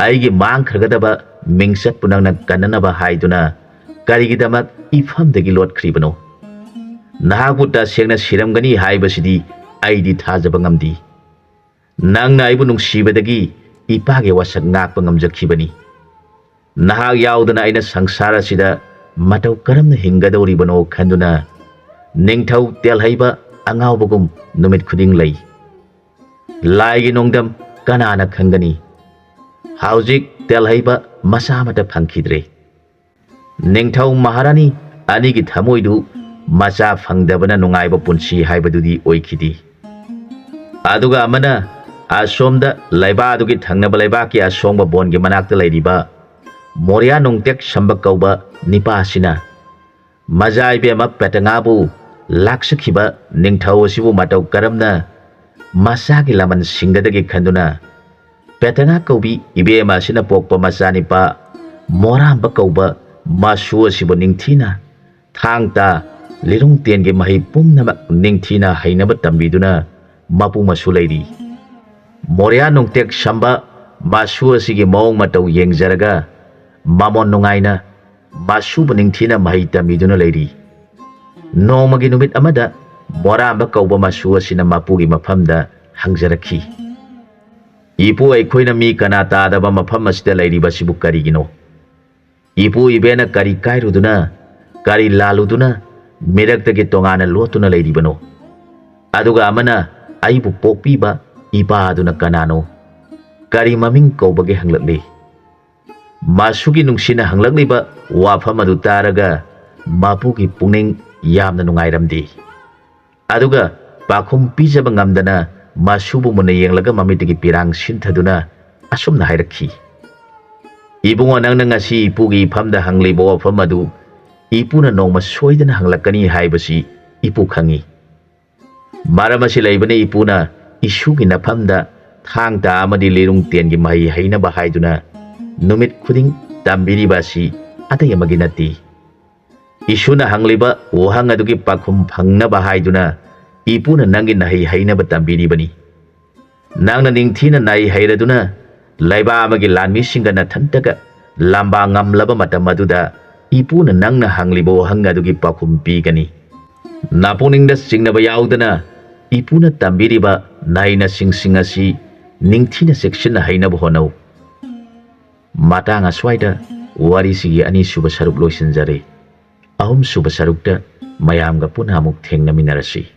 ꯑꯩꯒꯤ ꯃꯥꯡꯈ꯭ꯔꯒꯗꯕ ꯃꯤꯡꯆꯠꯄꯨ ꯅꯪꯅ ꯀꯟꯅꯅꯕ ꯍꯥꯏꯗꯨꯅ ꯀꯔꯤꯒꯤꯗꯃꯛ ꯏꯐꯝꯗꯒꯤ ꯂꯣꯠꯈ꯭ꯔꯤꯕꯅꯣ? ꯅꯍꯥꯛꯄꯨ ꯇꯁꯦꯡꯅ ꯁꯤꯔꯝꯒꯅꯤ ꯍꯥꯏꯕꯁꯤꯗꯤ ꯑꯩꯗꯤ ꯊꯥꯖꯕ ꯉꯝꯗꯦ꯫ ꯅꯪꯅ ꯑꯩꯕꯨ ꯅꯨꯡꯁꯤꯕꯗꯒꯤ ꯏꯄꯥꯒꯤ ꯋꯥꯁꯛ ꯉꯥꯛꯄ ꯉꯝꯖꯈꯤꯕꯅꯤ꯫ ꯅꯍꯥꯛ ꯌꯥꯎꯗꯅ ꯑꯩꯅ ꯁꯪꯁꯥꯔ ꯑꯁꯤꯗ ꯃꯇꯧ ꯀꯔꯝꯅ ꯍꯤꯡꯒꯗꯧꯔꯤꯕꯅꯣ ꯈꯟꯗꯨꯅ ꯅꯤꯡꯊꯧ ꯇꯦꯜꯍꯩꯕ ꯑꯉꯥꯎꯕꯒꯨꯝ ꯅꯨꯃꯤꯠ ꯈꯨꯗꯤꯡ ꯂꯩ꯫ ꯂꯥꯏꯒꯤ ꯅꯣꯡꯗꯝ ꯀꯅꯥꯅ ꯈꯪꯒꯅꯤ? ꯍꯧꯖꯤꯛ ꯇꯦꯜꯍꯩꯕ ꯃꯆꯥ ꯑꯃꯠꯇ ꯐꯪꯈꯤꯗ꯭ꯔꯦ꯫ ꯅꯤꯡꯊꯧ ꯃꯍꯥꯔꯥꯅꯤ ꯑꯅꯤꯒꯤ ꯊꯃꯣꯏꯗꯨ ꯃꯆꯥ ꯐꯪꯗꯕꯅ ꯅꯨꯡꯉꯥꯏꯕ ꯄꯨꯟꯁꯤ ꯍꯥꯏꯕꯗꯨꯗꯤ ꯑꯣꯏꯈꯤꯗꯦ꯫ ꯑꯗꯨꯒ ꯑꯃꯅ ꯑꯁꯣꯝꯗ ꯂꯩꯕꯥꯛ ꯑꯗꯨꯒꯤ ꯊꯪꯅꯕ ꯂꯩꯕꯥꯛꯀꯤ ꯑꯁꯣꯡꯕ ꯕꯣꯟꯒꯤ ꯃꯅꯥꯛꯇ ꯂꯩꯔꯤꯕ ꯃꯣꯔꯤꯌꯥ ꯅꯣꯡꯇꯦꯛ ꯁꯝꯕ ꯀꯧꯕ ꯅꯤꯄꯥ ꯑꯁꯤꯅ ꯃꯖꯥ ꯏꯕꯦꯝꯃ ꯄꯦꯇꯉꯥꯕꯨ ꯂꯥꯛꯆꯈꯤꯕ ꯅꯤꯡꯊꯧ ꯑꯁꯤꯕꯨ ꯃꯇꯧ ꯀꯔꯝꯅ ꯃꯆꯥꯒꯤ ꯂꯃꯟ ꯁꯤꯡꯒꯗꯒꯦ ꯈꯟꯗꯨꯅ, ꯄꯦꯇꯉꯥ ꯀꯧꯕꯤ ꯏꯕꯦꯝꯃ ꯑꯁꯤꯅ ꯄꯣꯛꯄ ꯃꯆꯥꯅꯤꯄꯥ ꯃꯣꯔꯥꯝꯕ ꯀꯧꯕ ꯃꯆꯨ ꯑꯁꯤꯕꯨ ꯅꯤꯡꯊꯤꯅ ꯊꯥꯡ ꯇꯥ ꯂꯤꯔꯨꯡ ꯇꯦꯟꯒꯤ ꯃꯍꯩ ꯄꯨꯝꯅꯃꯛ ꯅꯤꯡꯊꯤꯅ ꯍꯩꯅꯕ ꯇꯝꯕꯤꯗꯨꯅ ꯃꯄꯨ ꯃꯁꯨ ꯂꯩꯔꯤ꯫ ꯃꯣꯔꯤꯌꯥ ꯅꯣꯡꯇꯦꯛ ꯁꯝꯕ ꯃꯆꯨ ꯑꯁꯤꯒꯤ ꯃꯑꯣꯡ ꯃꯇꯧ ꯌꯦꯡꯖꯔꯒ ꯃꯃꯣꯟ ꯅꯨꯡꯉꯥꯏꯅ ꯃꯆꯨꯕꯨ ꯅꯤꯡꯊꯤꯅ ꯃꯍꯩ ꯇꯝꯕꯤꯗꯨꯅ ꯂꯩꯔꯤ꯫ ꯅꯣꯡꯃꯒꯤ ꯅꯨꯃꯤꯠ ꯑꯃꯗ ꯃꯣꯔꯥꯝꯕ ꯀꯧꯕ ꯃꯆꯨ ꯑꯁꯤꯅ ꯃꯄꯨꯒꯤ ꯃꯐꯝꯗ ꯍꯪꯖꯔꯛꯈꯤ, "ꯏꯄꯨ, ꯑꯩꯈꯣꯏꯅ ꯃꯤ ꯀꯅꯥ ꯇꯥꯗꯕ ꯃꯐꯝ ꯑꯁꯤꯗ ꯂꯩꯔꯤꯕꯁꯤꯕꯨ ꯀꯔꯤꯒꯤꯅꯣ? ꯏꯄꯨ ꯏꯕꯦꯟꯅ ꯀꯔꯤ ꯀꯥꯏꯔꯨꯗꯨꯅ, ꯀꯔꯤ ꯂꯥꯜꯂꯨꯗꯨꯅ ꯃꯤꯔꯛꯇꯒꯤ ꯇꯣꯉꯥꯟꯅ ꯂꯣꯠꯇꯨꯅ ꯂꯩꯔꯤꯕꯅꯣ? ꯑꯗꯨꯒ ꯑꯃꯅ ꯑꯩꯕꯨ ꯄꯣꯛꯄꯤꯕ ꯏꯄꯥ ꯑꯗꯨꯅ ꯀꯅꯥꯅꯣ? ꯀꯔꯤ ꯃꯃꯤꯡ ꯀꯧꯕꯒꯦ?" ꯍꯪꯂꯛꯂꯤ꯫ ꯃꯆꯨꯒꯤ ꯅꯨꯡꯁꯤꯅ ꯍꯪꯂꯛꯂꯤꯕ ꯋꯥꯐꯝ ꯑꯗꯨ ꯇꯥꯔꯒ ꯃꯄꯨꯒꯤ ꯄꯨꯛꯅꯤꯡ ꯌꯥꯝꯅ ꯅꯨꯡꯉꯥꯏꯔꯝꯗꯦ꯫ ꯑꯗꯨꯒ ꯄꯥꯎꯈꯨꯝ ꯄꯤꯖꯕ ꯉꯝꯗꯅ ꯃꯆꯨꯕꯨ ꯃꯨꯟꯅ ꯌꯦꯡꯂꯒ ꯃꯃꯤꯠꯇꯒꯤ ꯄꯤꯔꯥꯡ ꯁꯤꯟꯊꯗꯨꯅ ꯑꯁꯨꯝꯅ ꯍꯥꯏꯔꯛꯈꯤ, "ꯏꯕꯨꯡꯉꯣ, ꯅꯪꯅ ꯉꯁꯤ ꯏꯄꯨꯒꯤ ꯏꯐꯝꯗ ꯍꯪꯂꯤꯕ ꯋꯥꯐꯝ ꯑꯗꯨ ꯏꯄꯨꯅ ꯅꯣꯡꯃ ꯁꯣꯏꯗꯅ ꯍꯪꯂꯛꯀꯅꯤ ꯍꯥꯏꯕꯁꯤ ꯏꯄꯨ ꯈꯪꯏ꯫ ꯃꯔꯝ ꯑꯁꯤ ꯂꯩꯕꯅ ꯏꯄꯨꯅ ꯏꯁꯨꯒꯤ ꯅꯐꯝꯗ ꯊꯥꯡ ꯇꯥ ꯑꯃꯗꯤ ꯂꯤꯔꯨꯡ ꯇꯦꯟꯒꯤ ꯃꯍꯩ ꯍꯩꯅꯕ ꯍꯥꯏꯗꯨꯅ ꯅꯨꯃꯤꯠ ꯈꯨꯗꯤꯡ ꯇꯝꯕꯤꯔꯤꯕ ꯑꯁꯤ ꯑꯇꯩ ꯑꯃꯒꯤ ꯅꯠꯇꯦ꯫ ꯏꯁꯨꯅ ꯍꯪꯂꯤꯕ ꯋꯥꯍꯪ ꯑꯗꯨꯒꯤ ꯄꯥꯎꯈꯨꯝ ꯐꯪꯅꯕ ꯍꯥꯏꯗꯨꯅ ꯏꯄꯨꯅ ꯅꯪꯒꯤ ꯅꯍꯩ ꯍꯩꯅꯕ ꯇꯝꯕꯤꯔꯤꯕꯅꯤ꯫ ꯅꯪꯅ ꯅꯤꯡꯊꯤꯅ ꯅꯍꯩ ꯍꯩꯔꯗꯨꯅ ꯂꯩꯕꯥꯛ ꯑꯃꯒꯤ ꯂꯥꯟꯃꯤꯁꯤꯡꯒ ꯅꯊꯟꯇꯒ ꯂꯥꯝꯕꯥ ꯉꯝꯂꯕ ꯃꯇꯝ ꯑꯗꯨꯗ ꯏꯄꯨꯅ ꯅꯪꯅ ꯍꯪꯂꯤꯕ ꯋꯥꯍꯪ ꯑꯗꯨꯒꯤ ꯄꯥꯎꯈꯨꯝ ꯄꯤꯒꯅꯤ꯫ ꯅꯄꯨꯛꯅꯤꯡꯗ ꯆꯤꯡꯅꯕ ꯌꯥꯎꯗꯅ ꯏꯄꯨꯅ ꯇꯝꯕꯤꯔꯤꯕ ꯅꯍꯩꯅꯁꯤꯡꯁꯤꯡ ꯑꯁꯤ ꯅꯤꯡꯊꯤꯅ ꯆꯦꯛꯁꯤꯟꯅ ꯍꯩꯅꯕ ꯍꯣꯠꯅꯧ꯫" ꯃꯇꯥꯡ ꯑꯁ꯭ꯋꯥꯏꯗ ꯋꯥꯔꯤꯁꯤꯒꯤ ꯑꯅꯤꯁꯨꯕ ꯁꯔꯨꯛ ꯂꯣꯏꯁꯤꯟꯖꯔꯦ꯫ ꯑꯍꯨꯝꯁꯨꯕ ꯁꯔꯨꯛꯇ ꯃꯌꯥꯝꯒ ꯄꯨꯟꯅ ꯑꯃꯨꯛ ꯊꯦꯡꯅꯃꯤꯟꯅꯔꯁꯤ꯫